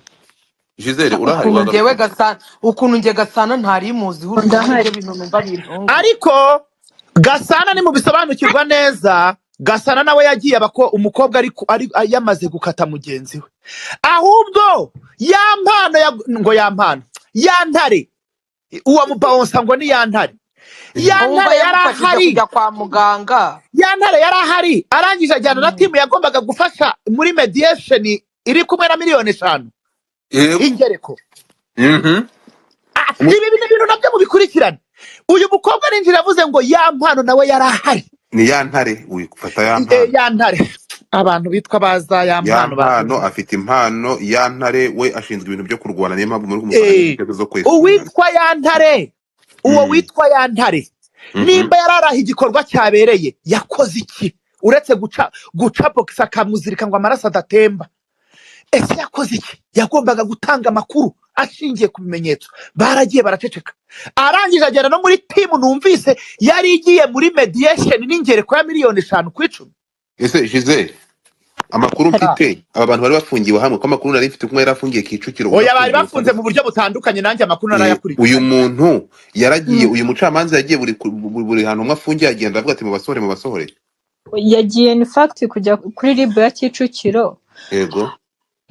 Gisele urahari Ukuntu ngewe wagarutse. Gasana, ukuntu nge Gasana ntari muziho urugomo, Ndahari. nibyo bintu numva bintunguye. Ariko Gasana nimubisobanukirwa neza, Gasana nawe yagiye abako umukobwa ari yamaze gukata mugenzi we. Ahubwo ya mpano ngo ya mpano ya ntare, uwo mubawonsa ngo ni ya ntare, ya Wumva ntare yari yamufashije ahari, kujya kwa muganga. Ya ntare yari ahari, arangije ajyana na timu yagombaga gufasha muri mediation iri kumwe na miliyoni 5 Yego. ingereko. Ibi bintu nabyo mubikurikirane. Uyu mukobwa arinjira yavuze ngo ya mpano nawe yari ahari. Ni ya ntare wifata ya mpano. Ya ntare, abantu bitwa baza ya Ya mpano mpano afite impano. Ya ntare we ashinzwe ibintu byo kurwana, niyo mpamvu muri kumusanga n'ibitego zo kwesura. Uwitwa ya ntare, uwo witwa ya ntare, nimba yararaha igikorwa cyabereye, yakoze iki uretse guca bogisi akamuzirika ngo amaraso adatemba? Ese yakoze iki? Yagombaga gutanga amakuru ashingiye ku bimenyetso. Baragiye baraceceka, arangije agera no muri team numvise yari igiye muri mediation n'ingereko ya miliyoni 5 ku 10. Ese Gisele, amakuru mfite, aba bantu bari bafungiwe hamwe, ko amakuru nari mfite kumwe yari afungiye Kicukiro, undi Oya, bari afungiye bafunze mu buryo butandukanye, nanjye amakuru uyu narayakurikiranye. Muntu yaragiye, uyu mucamanza yagiye buri hantu umwe afungiye, agenda avuga ati mubasohore, mubasohore. Yagiye in fact kujya kuri RIB ya Kicukiro.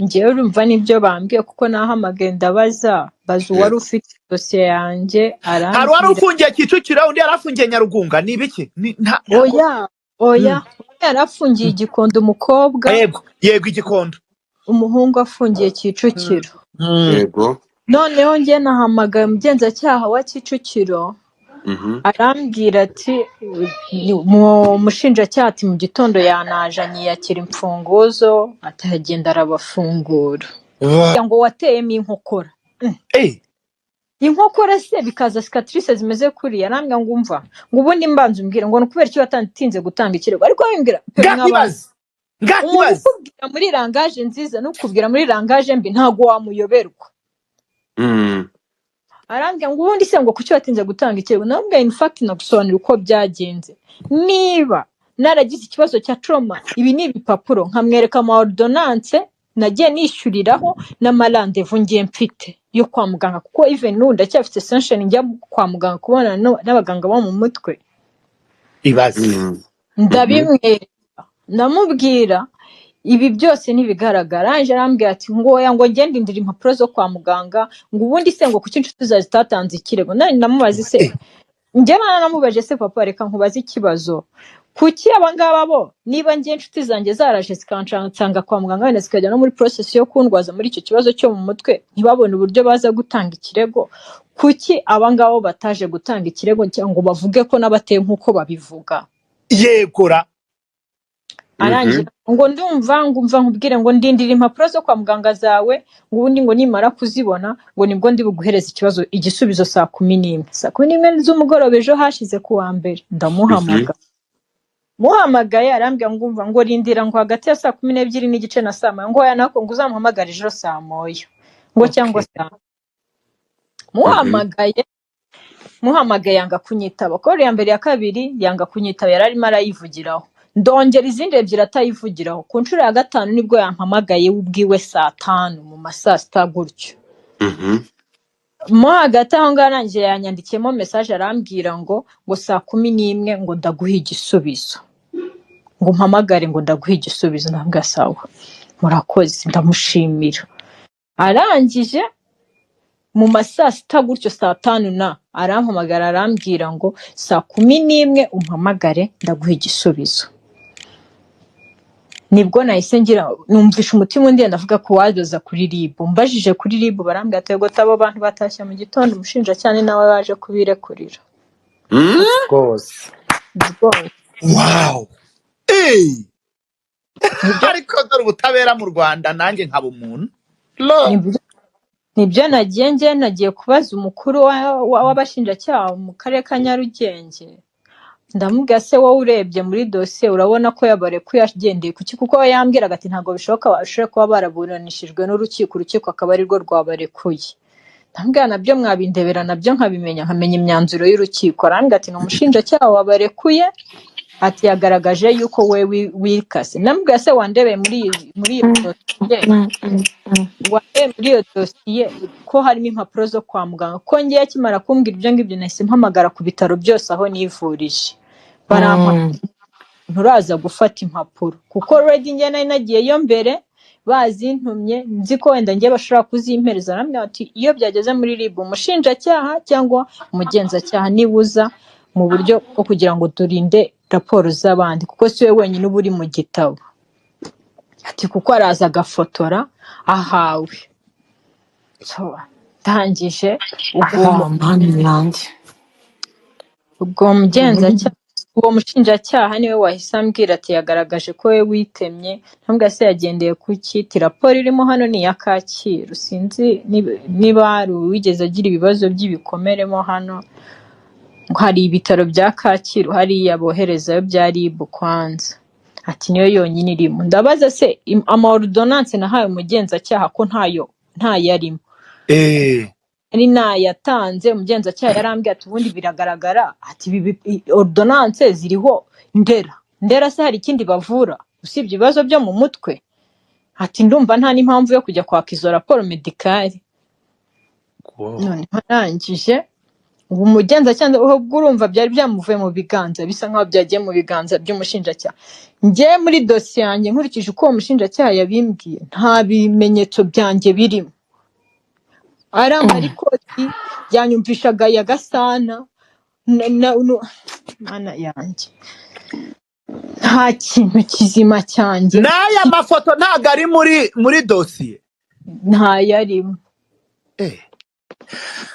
Njyewe urumva nibyo bambwiye, kuko nahamagaye ndabaza, baza uwari ufite dosiye yanjye, Hari uwari arambwira. ufungiye Kicukiro, undi yari afungiye Nyarugunga, ni ibiki? Ni ntabwo. Oya, oya, yari afungiye Igikondo umukobwa. Yego yego, Igikondo. Umuhungu afungiye Kicukiro. Noneho njye nahamagaye umugenzacyaha wa Kicukiro, arambwira ati mu mushinjacyaha ati mu gitondo yanaje anyiyakira imfunguzo, atagenda arabafungura ngo wateyemo inkokora. Inkokora se bikaza cicatrice zimeze kuriya? Arambwira ngo umva, ngo ubundi mbanza umbwira ngo ni ukubera iki watinze gutanga ikirego, ariko wimbwira pe mw'abantu. Ngakibaza. Umuntu Ngakibaza. ukubwira muri langage nziza n'ukubwira muri langage mbi ntabwo wamuyoberwa. Arambwira ngo ubundi se ngo kuki watinze gutanga ikirego? Namubwiye in fact nagusobanurira uko byagenze, niba naragize ikibazo cya trauma, ibi ni ibipapuro, nkamwereka ama ordonnance nagiye nishyuriraho n'ama rendez-vous ngiye mfite yo kwa muganga, kuko even n'ubu ndacyafite session njya kwa muganga kubonana n'abaganga bo mu mutwe. Ibaze. Ndabimwereka, ndamubwira ibi byose ntibigaragara. Arangije arambwira ati ngo oya, ngo ngende ndindira impapuro zo kwa muganga, ngo ubundi se ngo kuki inshuti zawe zitatanze ikirego? None ndamubaza se, njye nanamubaje se, papa, reka nkubaze ikibazo, kuki aba ngaba bo, niba njye inshuti zanjye zaraje zikansanga kwa muganga, wenda zikajya no muri process yo kundwaza muri icyo kibazo cyo mu mutwe, ntibabone uburyo baza gutanga ikirego, kuki aba ngabo bataje gutanga ikirego cyangwa ngo bavuge ko n'abateye nk'uko babivuga? Yegora. Arangije ngo ndumva, ngo umva nkubwire, ngo ndindira impapuro zo kwa muganga zawe, ngo ubundi ngo nimara kuzibona ngo nibwo ndi buguhereza ikibazo igisubizo saa 11, saa 11 z'umugoroba ejo hashize ku wa mbere. Ndamuhamagara, muhamagaye arambwira ngo umva, ngo rindira, ngo hagati ya saa 12:30 na saa 1, ngo oya nako, ngo uzamuhamagare ejo saa 1, ngo cyangwa saa muhamagaye, muhamagaye yanga kunyitaba. Call ya mbere, ya kabiri yanga kunyitaba, yari arimo arayivugiraho. Ndongera izindi ebyiri atayivugiraho. Ku nshuro ya gatanu nibwo yampamagaye we ubwiwe saa 5, mu ma saa sita gutyo. Mo hagati aho ngaho arangije yanyandikiyemo message, arambwira ngo saa 11 ngo ndaguha igisubizo, ngo mpamagare, ngo ndaguha igisubizo. Ndabwira sawa, murakoze, ndamushimira. Arangije mu ma saa sita gutyo, saa 5 na arampamagara, arambwira ngo saa 11 umpamagare ndaguha igisubizo. Nibwo nahise ngira numvisha umutima undi, ndavuga ko waza kuri RIB. Mbajije kuri RIB barambwira ati yego, abo bantu batashye mu gitondo, umushinjacyaha ni nawe waje kubirekurira. Rwose. Rwose. Wow. Hey! Nibyo. Ariko dore ubutabera mu Rwanda, nanjye nkaba umuntu lo. Nibyo nagiye, njye nagiye kubaza umukuru w'abashinjacyaha mu karere ka Nyarugenge, ndamubwira se wowe urebye muri dosiye urabona ko yabarekuye agendeye kuki? Kuko we yambwiraga ati ntabwo bishoboka bashobora kuba baraburanishijwe n'urukiko, urukiko akaba arirwo rwabarekuye. Ndamubwira nabyo mwabindebera nabyo nkabimenya, nkamenya imyanzuro y'urukiko. Arambwira ati ni umushinjacyaha wabarekuye, ati yagaragaje yuko we wikase. Ndamubwira se wandebeye muri iyo dosiye, wandebeye muri iyo dosiye ko harimo impapuro zo kwa muganga? Ko ngiye akimara kumbwira ibyo ngibyo nahise mpamagara ku bitaro byose aho nivurije, barampa nturaza gufata impapuro, kuko already njye nari nagiyeyo mbere bazintumye, nzi ko wenda njye bashobora kuzimpereza. Arambwira ati iyo byageze muri RIB, umushinjacyaha cyangwa umugenzacyaha nibuza mu buryo bwo kugira ngo turinde raporo z'abandi, kuko si we wenyine uba uri mu gitabo, ati kuko araza agafotora ahawe. So ndangije ubwo Oh, mani yanjye. Ubwo mugenzacyaha Uwo mushinjacyaha niwe wahise ambwira ati yagaragaje ko we witemye, ntambwa se yagendeye kuki? Ati raporo irimo hano ni iya Kacyiru, sinzi niba hari uwigeze agira ibibazo by'ibikomere mo hano, hari ibitaro bya Kacyiru hariya boherezayo bya RIB kwanza, ati niyo yonyine irimo. Ndabaza se ama ordonnance nahaye umugenzacyaha ko ntayo arimo, ari nayatanze, umugenzacyaha yarambwiye ati ubundi biragaragara, ati ordonnance ziriho Ndera. Ndera se hari ikindi bavura usibye ibibazo byo mu mutwe? Ati ndumva nta n'impamvu yo kujya kwaka izo raporo medikari. Wow. Noneho arangije ubu umugenzacyaha ubwo urumva byari byamuvuye mu biganza, bisa nkaho byagiye mu biganza by'umushinjacyaha. Njye muri dosiye yanjye nkurikije uko uwo mushinjacyaha yabimbwiye, nta bimenyetso byanjye birimo. Ari amarikodi yanyumvishaga ya Gasana mana yanjye, nta kintu kizima cyanjye N'aya mafoto ntabwo ari muri dosiye, ntayarimo.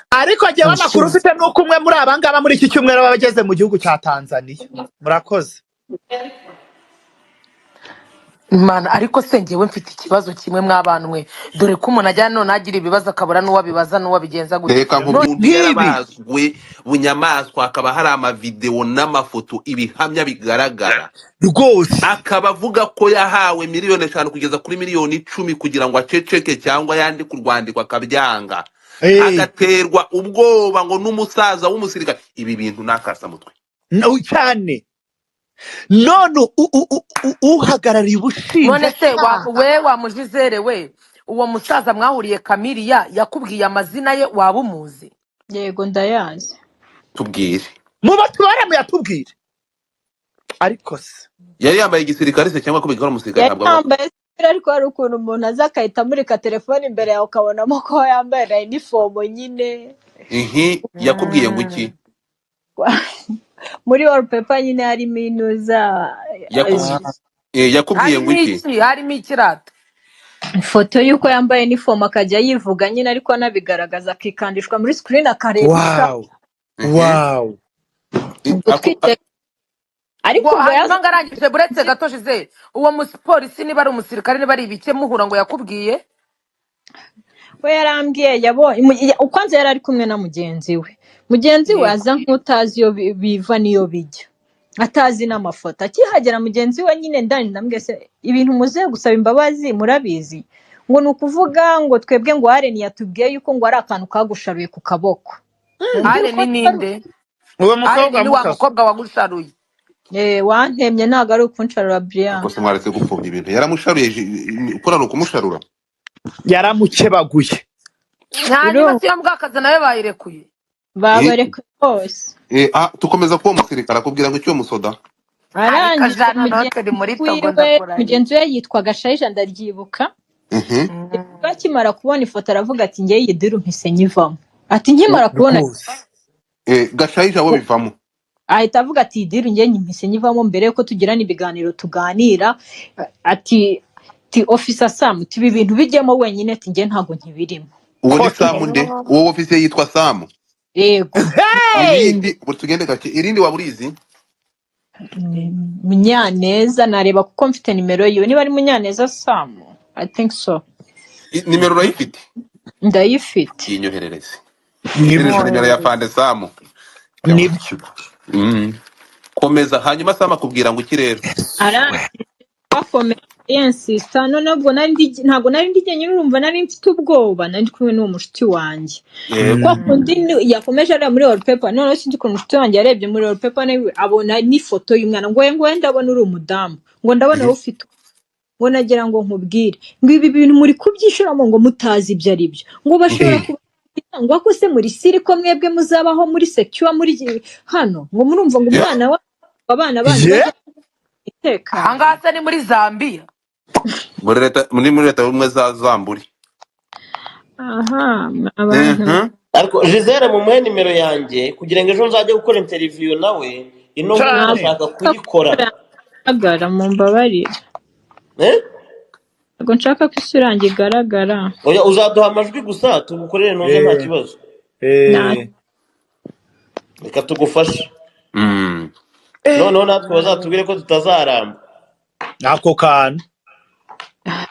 Ariko njyewe amakuru mfite ni uko umwe muri aba ngaba muri iki cyumweru aba ageze mu gihugu cya Tanzania. Murakoze. Mana, ariko se njyewe mfite ikibazo kimwe mw'abantu mwe, dore ko umuntu ajya none agira ibibazo akabura n'uwabibaza n'uwabigenza gutya. Reka None nk'umuntu Nk'ibi yarabazwe bunyamaswa, hakaba hari amavidewo n'amafoto ibihamya bigaragara rwose, akaba avuga ko yahawe 5 miliyoni kugeza kuri 10 miliyoni kugira ngo aceceke cyangwa yandike urwandiko akabyanga, agaterwa ubwoba ngo n'umusaza w'umusirikare. Ibi bintu ni akasamutwe cyane. None uhagarariye none se ubushinjacyaha we wa mujizere we, uwo musaza mwahuriye Kamiriya yakubwiye amazina ye, waba umuzi? Yego ndayazi. Tubwire. Muba tubare muyatubwire. Ariko se yari yambaye igisirikare se cyangwa ko bikora umusirikare? Yari Ntabwo aba yambaye sipira, ariko hari ukuntu umuntu aza akahita amurika telefone imbere yawe ukabonamo ko yambaye na inifomo nyine. Ihi yakubwiye ngo iki? Muri wallpaper nyine harimo inuza Yakubwiye ngo Harimo iki? iki? Harimo ikirata ifoto y'uko yambaye inifomo akajya yivuga nyine, ariko anabigaragaza akikandishwa muri screen akareba Wow. Wow. Ubwo twite ariko ngo ubwo hanyuma yaza ngo arangije buretse gato Gisele, uwo mupolisi niba ari umusirikare niba ari ibike muhura ngo yakubwiye? We yarambwiye yabonye ukwanze yari ari kumwe na mugenzi we, mugenzi we Yego. aza nk'utazi iyo biva n'iyo bijya, atazi n'amafoto. Akihagera mugenzi we nyine ndani ndambwiye se ibintu muze gusaba imbabazi murabizi, ngo ni ukuvuga ngo twebwe ngo Allen yatubwiye yuko ngo ari akantu kagusharuye ku kaboko. Mumbwire Allen uko atari ninde? Uwo Allen mukobwa ni wa mukaso mukobwa wagusharuye. Wantemye ntabwo ari ukunsharura Brian. Ubwo se mwaretse gupfobya ibintu, yaramusharuye ukora ni ukumusharura, yaramukebaguye. Hanyuma Urumva si yo mbwakazi nawe bayirekuye. babareka bose. Tukomeza kuba umusirikare akubwira ngo icyo musoda. Ariko Arangije jana mugenzi noteri muri Togo wiwe, ndakurahiye. mugenzi we yitwaga Shayija ndaryibuka. Akimara kubona ifoto aravuga ati ngewe iyi diru mpise nyivamo, ati nkimara kubona Rwose. Gashayija we bivamo, ahita avuga ati iyi diru ngewe mpise nyivamo mbere yuko tugirana ibiganiro tuganira, ati ti officer Sam tibi ibintu bijyemo wenyine, ati ngewe ntabwo nkibirimo. Uwo ni Kose. Samu nde? Uwo ofisiye yitwa Samu. Yego. Hey! Irindi ubu tugende gake, irindi waba urizi? Ni Munyaneza, nareba kuko mfite nimero yiwe, niba ari Munyaneza Sam, I think so. Nimero urayifite? Ndayifite. Yinyoherereze. Nibyo. Yohereze nimero ya Fande Samu. Nibyo. Komeza. Hanyuma Samu akubwira ngo iki rero? Arangije bakomeza yensista, noneho ubwo ntabwo nari ndi jyenyine, urumva nari mfite ubwoba, nari ndi kumwe n'uwo mushuti wanjye. Yego. Kwa kundi yakomeje areba muri wallpaper, noneho sinzi ukuntu umushuti wanjye yarebye muri wallpaper nawe abona n'ifoto y'umwana, ngo ngo ndabona uri umudamu, ngo ndabona wowe ufite, ngo nagira ngo nkubwire ngo ibi bintu muri kubyishuramo ngo mutazi ibyo ari byo, ngo bashobora kuba ngo ako se muri siri ko mwebwe muzabaho muri secure muri hano, ngo murumva ngo umwana wa abana banyu Ye? bazaba umutekano. Ahangaha se ni muri Zambia? Muri leta muri leta y'ubumwe za Zamburi. Aha abantu. Ariko Gisele mumuhe nimero yanjye kugira ngo ejo nzajye gukora interview nawe, ino nkuru Cyane. ndashaka kuyikora. Ntabwo mumbabarire. Eh? Ntabwo nshaka ko isura yanjye igaragara. Oya, uzaduha amajwi gusa tugukorere ntuze nta kibazo. Nta Reka tugufashe. Noneho natwe bazatubwire ko tutazaramba. Ako kantu.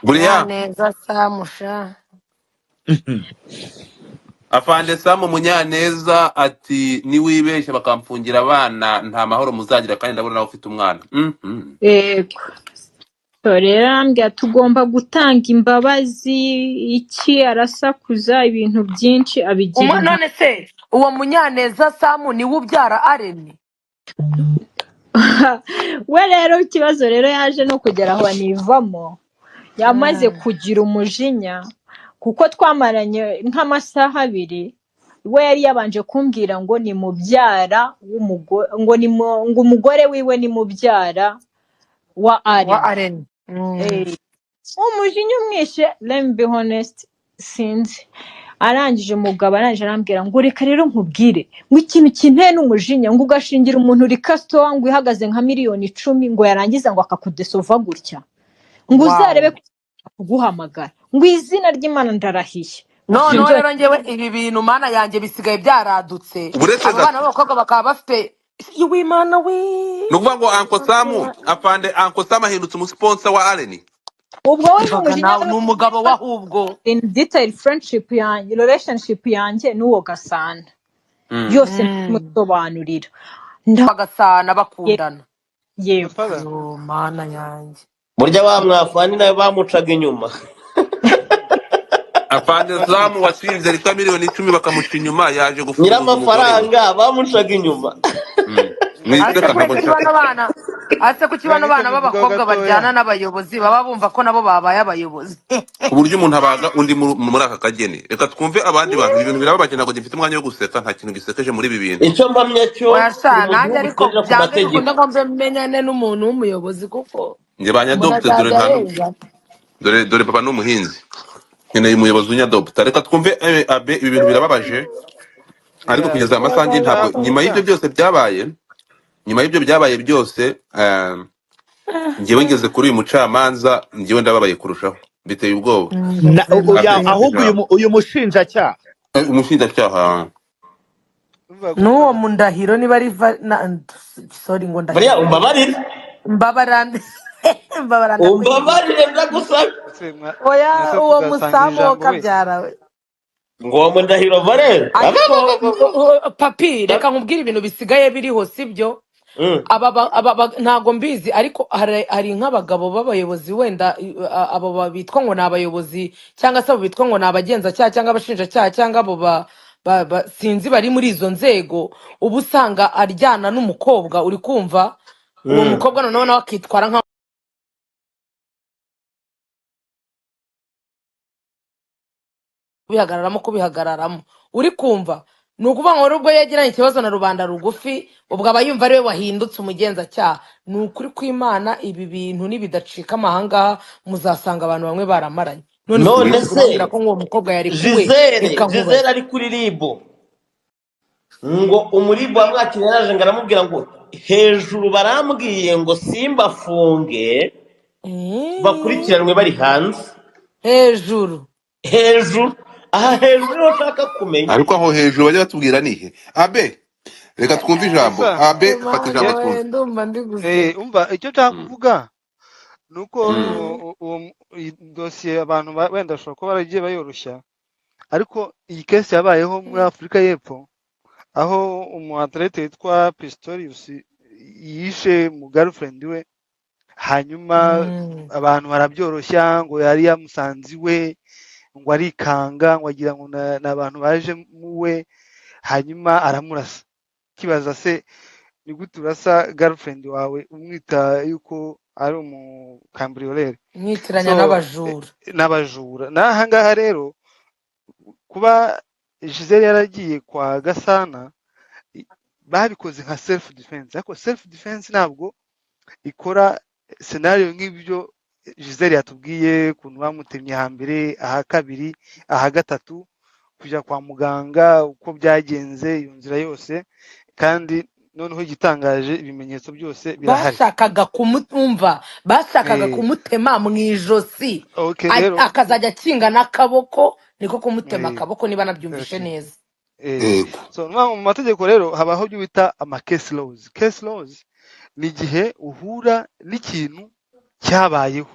Buriya Munyaneza samusha. Afande Samu Munyaneza ati niwibeshya bakamfungira abana nta mahoro muzagira, kandi ndabona nawe ufite umwana. Yego. So rero arambwira tugomba gutanga imbabazi iki, arasakuza ibintu byinshi abigira Umwe none se uwo Munyaneza Samu niwe ubyara Areni? We rero ikibazo rero yaje no kugera aho anivamo, yamaze kugira umujinya kuko twamaranye nk'amasaha 2. We yari yabanje kumbwira ngo ni mubyara w'umugore, ngo ni ngo umugore wiwe ni mubyara wa Wa Areni. Areni. Umujinya umwishe, let me be honest, sinzi. Arangije umugabo arangije arambwira ngo reka rero nkubwire ngo ikintu kinteye n'umujinya, ngo ugashingira umuntu rikasitowa ngo ihagaze nka miliyoni 10, ngo yarangiza ngo akakudesova gutya, ngo uzarebe Wow. kuguhamagara, ngo izina ry'Imana ndarahiye. Noneho Sinzongera. rero njyewe ibi bintu mana yanjye bisigaye byaradutse, Uretse abo bana gato b'abakobwa bakaba bafite iwimana we. Ni ukuvuga ngo Uncle Sam, afande Uncle Sam ahindutse umusiponsa wa Allen. Ubwo we Mvaga n'umujinya nawe ni umugabo we ahubwo. In detail friendship yanjye, relationship yanjye n'uwo Gasana yose ndamusobanurira. Bagasana bakundana. Yego. Godfather. Yo mana yanjye. Burya wa mwafani nawe bamucaga inyuma. Afande Sam watsinze rika miliyoni 10 bakamuca inyuma, yaje gufunguza umugore we. Nyiramafaranga bamucaga inyuma. Ase Mwiseka ntabwo kuki nshaka. bano bana, ase kuki bano Ngira bana icyo mbivugaho b'abakobwa gatoya. baryana n'abayobozi baba bumva ko nabo babaye abayobozi? Ku buryo umuntu abaga undi muri aka kageni. Reka twumve abandi bantu, ibi bintu birababaje, ntabwo gifite umwanya wo guseka, nta kintu gisekeje muri ibi bintu. Icyo mpamya cyo Oya turi sha, mu nanjye gihugu ariko kigendera ku byange mategeko. bikunda ngo mbe menyane n'umuntu w'umuyobozi, kuko Njye umuntu banyadopte dore azajya nta arenga. dore papa ni umuhinzi, nkeneye umuyobozi unyadopta. Reka twumve abe ibi bintu birababaje, ariko Yeah, kugeza aya masaha njye nshaka ntabwo, nyuma kuvuga y'ibyo byose byabaye, nyuma y'ibyo byabaye byose, njyewe ngeze kuri uyu mucamanza, njyewe ndababaye kurushaho, biteye ubwoba. Oya, Abe ahubwo ijambo. uyu mushinjacyaha, Umushinjacyaha umva N'uwo Godfather. mundahiro niba ari sorry ngo Buriya ndahiro. umbabarire. Mbabarande. Mbabaranda kwinginze. Umbabarire ndagusaba. Ese Oya mwese uwo tugasangira musamu wo ijambo we. kabyara we. Ngo uwo mundahiro valere. Ariko papi, reka nkubwire ibintu bisigaye biriho sibyo? Ntago mbizi, ariko hari nk'abagabo b'abayobozi wenda abo bitwa ngo ni abayobozi cyangwa se abo bitwa ngo ni abagenzacyaha cyangwa abashinjacyaha cyangwa abo sinzi bari muri izo nzego, uba usanga aryana n'umukobwa, uri kumva uwo mukobwa noneho nawe akitwara nka kubihagararamo kubihagararamo, uri kumva ni ukuvuga ngo ubwo yegeranye ikibazo na rubanda rugufi, ubwo aba yumva ariwe wahindutse umugenzacyaha. Ni ukuri kw'Imana, ibi bintu nibidacika amahangaha muzasanga abantu bamwe baramaranye. None se None ubu se urambwira ko nk'uwo mukobwa yari kuwe? Gisele, Reka Gisele nkubaze. ari kuri ribu, ngo umuribu wamwakiriye yaraje ngo aramubwira ngo hejuru barambwiye ngo simbafunge bakurikiranwe bari hanze. Hejuru. Hejuru aha hejuru niho nshaka kumenya. Ariko aho hejuru bajya batubwira nihe? Abe reka twumve ijambo. Gusa Abe fata ijambo Imana we, twumve. ndumva ndi guseka. umva icyo nshaka kuvuga ni uko iyi dosiye abantu wenda bashobora kuba baragiye bayoroshya, ariko iyi kesi yabayeho muri Afurika y'Epfo, aho umu athlete witwa Pistorius yishe mu girlfriend we, hanyuma abantu barabyoroshya ngo yari yamusanze iwe, ngo arikanga, ngo agira ngo ni abantu baje muwe, hanyuma aramurasa. Kibaza se ni gute urasa girlfriend wawe umwita yuko ari umukambriolere? Mwitiranya So n'abajura. N'abajura. N'aha ngaha rero kuba Gisele yaragiye kwa Gasana, babikoze nka self defense, ariko self defense ntabwo ikora scenario nk'ibyo Gisele yatubwiye, ukuntu bamutemye hambere, aha kabiri, aha gatatu, kujya kwa muganga, uko byagenze iyo nzira yose. Kandi noneho igitangaje, ibimenyetso byose birahari. Bashakaga kumumva, bashakaga Eh, kumutema mu ijosi, okay rero akazajya akinga n'akaboko, niko kumutema eh, akaboko niba nabyumvishe okay. neza. Eh, Yego. so ni ukuvuga ngo mu mategeko rero habaho ibyo bita ama case laws. Case laws ni igihe uhura n'ikintu cyabayeho,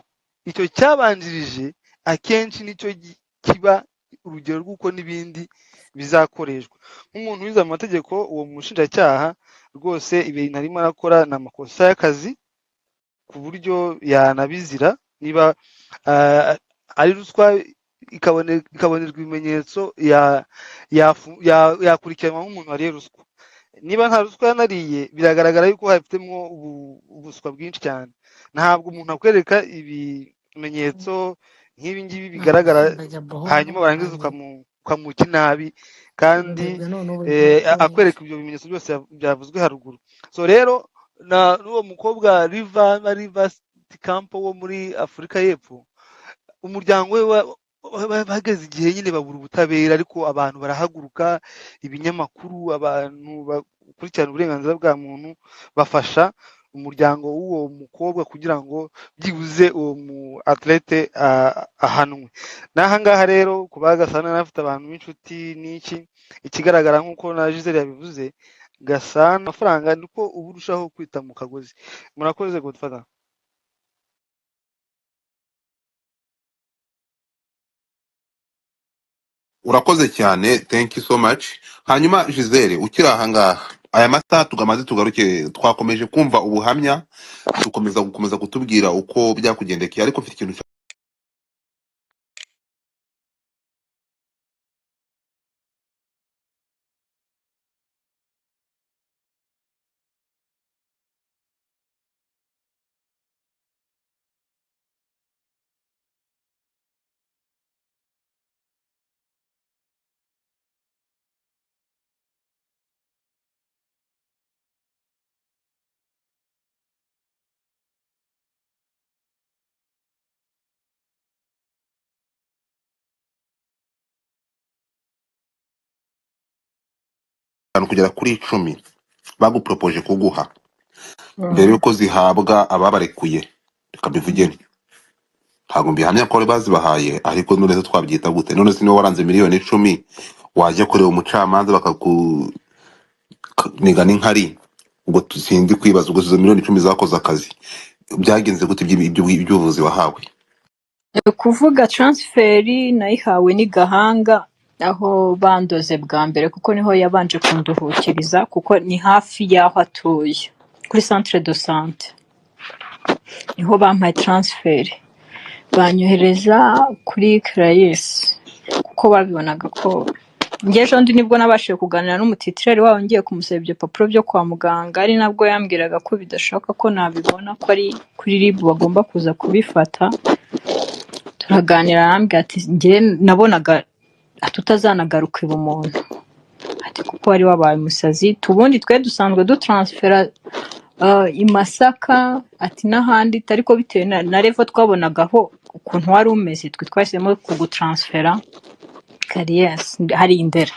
icyo cyabanjirije akenshi nicyo kiba urugero rw'uko n'ibindi bizakoreshwa. Nk'umuntu wize amategeko, uwo mushinjacyaha rwose ibintu arimo arakora ni amakosa y'akazi, ku buryo yanabizira niba ari ruswa ikabonerwa ibimenyetso, yakurikiranwa nk'umuntu wariye ruswa. Niba nta ruswa yanariye, biragaragara yuko hafitemo ubuswa bwinshi cyane. Ntabwo umuntu akwereka ibimenyetso nk'ibi ngibi bigaragara, Ndajya boho hanyuma warangiza ukamuca inabi, kandi ndebwe none ubu ndapfuye. akwereka ibyo bimenyetso byose byavuzwe haruguru. So rero na n'uwo mukobwa Riva na Riva Campo wo muri Afurika y'Epfo, umuryango we bageze igihe nyine babura ubutabera, ariko abantu barahaguruka, ibinyamakuru, abantu bakurikirana uburenganzira bwa muntu bafasha umuryango w'uwo mukobwa kugira ngo byibuze uwo mu athlete ahanwe. N'aha ngaha rero kuba Gasana yari afite abantu b'inshuti n'iki, ikigaragara nk'uko na Gisele yabivuze, Gasana amafaranga niko uba urushaho kwita mu kagozi. Murakoze Godfather. Urakoze cyane, thank you so much. Hanyuma Gisele, ukiri aha ngaha aya masaha tugamaze tugaruke, twakomeje kumva ubuhamya, dukomeza gukomeza kutubwira uko byakugendekeye, ariko mfite ikintu kugera kuri 10 baguporopoje kuguha mbere yuko zihabwa ababarekuye. Reka mbivuge nti ntabwo mbihamya ko bari bazibahaye, ariko none se twabyita gute? None se niba waranze miliyoni 10 wajya kureba umucamanza bakakuniga n'inkari, ubwo sinzi kwibaza ubwo izo miliyoni 10 zakoze akazi byagenze gute iby'ubuvuzi wahawe? Kuvuga transferi nayihawe ni Gahanga, aho bandoze bwa mbere, kuko niho yabanje kunduhukiriza, kuko ni hafi y'aho atuye kuri centre de sante, niho bampaye transferi banyohereza kuri Caraïs, kuko babibonaga ko njye ejo ndi nibwo nabashije kuganira n'umutitireri wabo, ngiye kumusaba ibyo papuro byo kwa muganga, ari nabwo yambwiraga ko bidashoboka ko nabibona, ko ari kuri RIB bagomba kuza kubifata. Turaganira, arambwira ati njye nabonaga tutazanagaruka ibumuntu, ati kuko wari wabaye umusazi, tubundi twe dusanzwe dutransfera i Masaka, ati n'ahandi, ariko bitewe na level twabonagaho ukuntu wari umeze, twe twahisemo kugutransfera Carias hari Indera.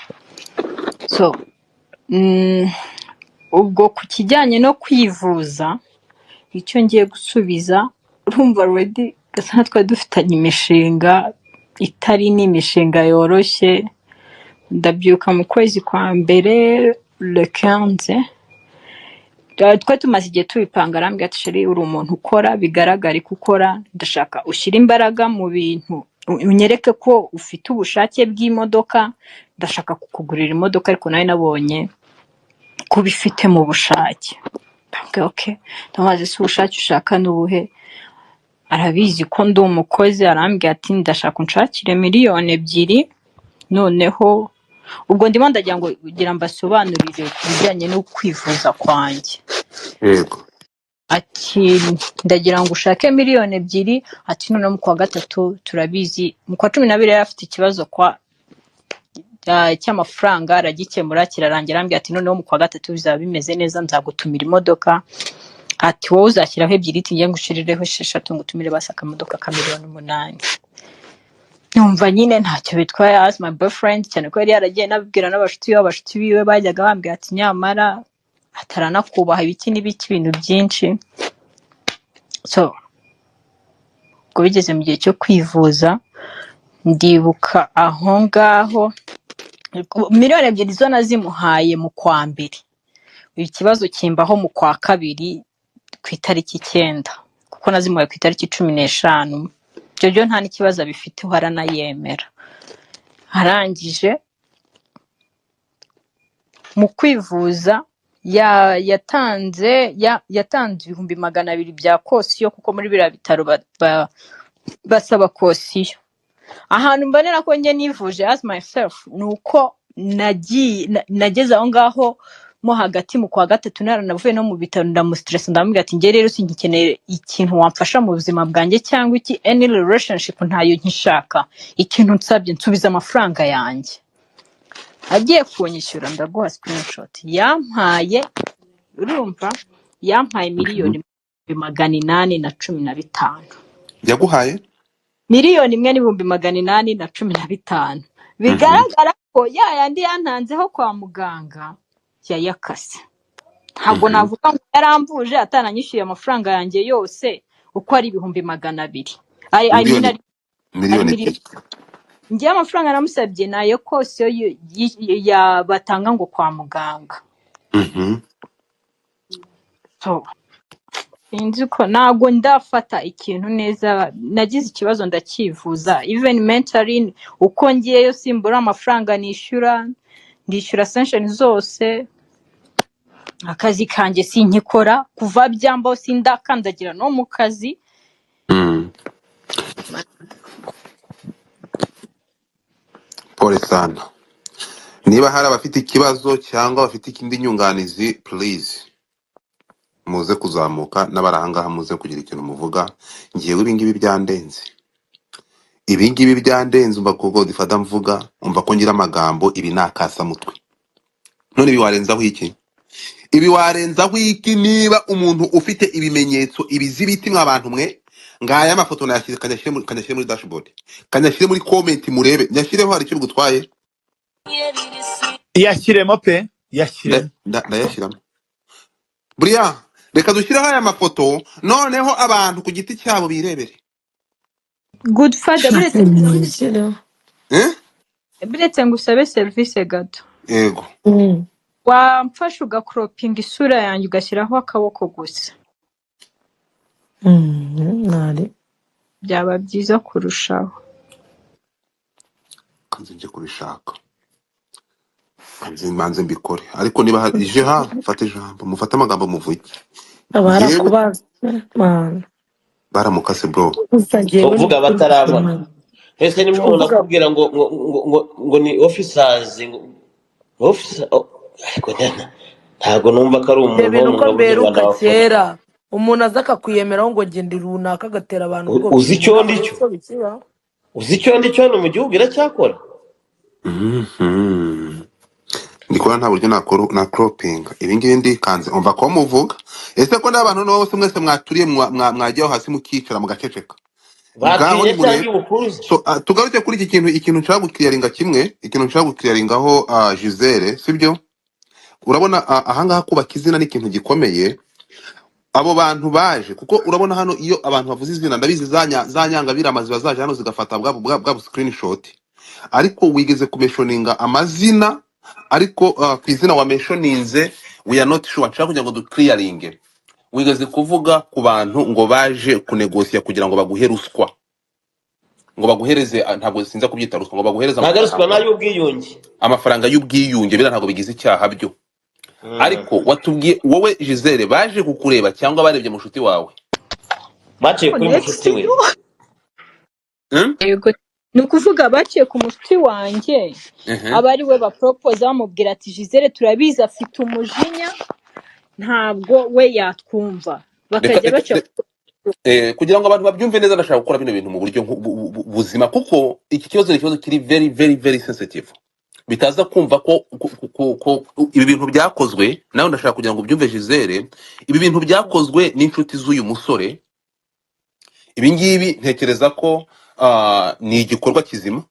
So ubwo ku kijyanye no kwivuza, icyo ngiye gusubiza, urumva already Gasana twari dufitanye imishinga itari n'imishinga yoroshye. Ndabyuka mu kwezi kwa mbere le 15, twari tumaze igihe tubipanga, arambwira ati sheri uri umuntu ukora, bigaragare ko ukora, ndashaka ushyire imbaraga mu bintu, unyereke ko ufite ubushake bw'imodoka, ndashaka kukugurira imodoka, ariko nawe nabonye ko ubifite mu bushake. Ndamubwira okay, ndamubaza ese ubushake ushaka ni ubuhe? Arabizi ko ndi umukozi, arambwira ati ndashaka unshakire miliyoni 2, noneho ubwo ndimo ndagira ngo kugira mbasobanurire ku bijyanye no kwivuza kwanjye. Yego. Ati ndagira ngo ushake miliyoni 2, ati noneho mu kwa gatatu turabizi, mu kwa 12 yari afite ikibazo kwa cy'amafaranga, aragikemura kirarangira, arambwira ati noneho mu kwa gatatu bizaba bimeze neza, nzagutumira imodoka, ati wowe uzashyiraho 2, ati ngiye ngushirireho 6 ngutumire basi akamodoka ka miliyoni 8. Numva nyine ntacyo bitwaye as my boyfriend, cyane ko yari yaragiye nabibwira n'abashuti biwe, abashuti biwe bajyaga bambwira ati nyamara ataranakubaha ibiki n'ibiki, ibintu byinshi. So ubwo bigeze mu gihe cyo kwivuza, ndibuka aho ngaho Miliyoni 2 zo nazimuhaye mu kwa mbere. Ikibazo kimbaho mu kwa kabiri ku itariki 9, kuko nazimuhaye ku itariki 15. Ibyo byo nta n'ikibazo abifiteho, aranayemera. Arangije mu kwivuza yatanze 200,000 bya caution, kuko muri biriya bitaro basaba caution. Ahantu mbonera ko njye nivuje as myself ni uko nagiye nageze aho ngaho mo hagati mu kwa gatatu, naranavuye no mu bitaro, ndamustress, ndamubwira ati: "Njye rero singikeneye ikintu wamfasha mu buzima bwanjye cyangwa iki, any relationship ntayo nkishaka. Ikintu nsabye, nsubiza amafaranga yanjye." Agiye kunyishyura, ndaguha screenshot yampaye, urumva, yampaye 815,000,000. Yaguhaye? 1,815,000. Bigaragara ko ya yandi yantanzeho kwa muganga yayakase. Ntabwo navuga ngo yaramvuje ataranyishyuye amafaranga yanjye yose uko ari 200,000, ari I mean Miliyoni ari miliyoni miliyoni ebyiri. Njyewe amafaranga namusabye ni ayo caution ya batanga ngo kwa muganga. So sinzi ko ntabwo ndafata ikintu neza. Nagize ikibazo ndacyivuza, even mentally uko ngiyeyo simbura amafaranga nishyura, ndishyura session zose. Akazi kanjye sinkikora kuva byambaho, sindakandagira no mu kazi. Pole sana. Niba hari abafite ikibazo cyangwa bafite ikindi nyunganizi, please muze kuzamuka, n'abari ahangaha muze kugira ikintu muvuga. Ngewe ibingibi byandenze, ibingibi byandenze. Umva ko Godfather mvuga, umva ko ngira amagambo. Ibi ni akasamutwe. None ibi warenzaho iki? Ibi warenzaho iki niba umuntu ufite ibimenyetso ibizibiti? Mwa bantu mwe, ngaya amafoto nayashyize, kanyashyire muri dashboard, kanyashyire muri comment, murebe, nyashyireho. Hari icyo bigutwaye? Yashyiremo pe, yashyiremo. Ndayashyiramo buriya. Reka dushyireho aya mafoto, noneho abantu ku giti cyabo birebere. Godfather, buretse Nishyireho. Eh? buretse ngo usabe serivisi gato. Yego. Wamfasha ugacropinga isura yanjye, ugashyiraho akaboko gusa? Nari Byaba byiza kurushaho. Kanze njye kubishaka, kanze mbanze mbikore. Ariko niba hari ije ha, fata ijambo, mufate amagambo, muvuge. Njyewe Barakubaza mana. Baramukase bro. Gusa njyewe ni Uvuga ukuri batarabona kw'Imana. Ese niba umuntu Uvuga akubwira ngo ni officers, ngo officer, oh, ariko ntabwo numva ko ari Ibyo umuntu wo bintu mu uko ngabo z'u mberuka Rwanda wakora. Kera umuntu aza akakwiyemeraho ngo ngende runaka, agatera abantu ubwoba. Uzi Ibyo icyo ntabwo ndi cyo? ko bikibaho. Uzi icyo ndi cyo hano mu gihugu iracyakora. Ndi kubona nta buryo nacropinga ibi ngibi. Ndikanze, umva ko muvuga. Ese ko n'abantu bose mwese mwaturiye, mwajyaho hasi mukicara mugaceceka? Ngaho Batwiye cyangwa nimurebe. ibukuruze. So tugaruke kuri iki kintu. Ikintu nshaka guclearinga kimwe, ikintu nshaka guclearingaho, Gisele, sibyo? Urabona, ahangaha kubaka izina ni ikintu gikomeye. Abo bantu baje, kuko urabona hano iyo abantu bavuze izina, ndabizi za nyangabirama ziba zaje hano zigafata bwa screenshot. Ariko wigeze kumentioninga amazina, ariko ku izina wamentioninze we are not sure. Nshaka kugira ngo duclearinge. Wigeze kuvuga ku bantu ngo baje kunegosiya kugira ngo baguhe ruswa, ngo baguhereze, ntabwo sinza kubyita ruswa, ngo baguhereze Ntabwo ari ruswa. amafaranga. N'ay'ubwiyunge. Amafaranga y'ubwiyunge, biriya ntabwo bigize icyaha byo. Ariko watubwiye wowe Gisele, baje kukureba cyangwa barebye mushuti wawe? Baciye kuri Next. mushuti we. Hmm? Yego, ni ukuvuga baciye ku mushuti wanjye, aba ari we baporopoza, bamubwira ati: "Gisele turabizi afite umujinya, ntabwo we yatwumva." Reka Bakajya reka baca kugira ngo abantu babyumve neza, ndashaka gukora bino bintu mu buryo buzima, kuko iki kibazo ni ikibazo kiri very very very sensitive, bitaza kumva ko ibi bintu byakozwe nawe. Ndashaka kugira ngo ubyumve Gisele, ibi bintu byakozwe n'inshuti z'uyu musore. Ibi ngibi ntekereza ko ni igikorwa kizima.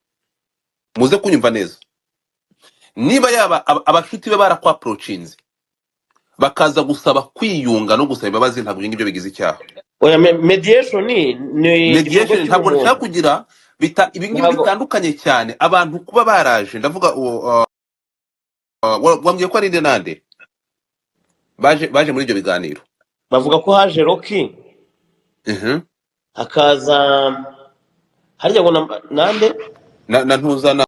Muze kunyumva neza. Niba yaba abashuti be barakwapproachinze bakaza gusaba kwiyunga no gusaba imbabazi, ntabwo ibyo ngibyo bigize icyaha. Oya, mediation ni igikorwa Mediation ntabwo nshaka cy'ubumuntu. kugira Ibi ngibi Ntabwo bitandukanye cyane, abantu kuba baraje, ndavuga uwo wambwiye ko ari nde nande baje muri ibyo biganiro. Bavuga ko haje Rocky, Mhm. hakaza harya ngo nande na ntuza na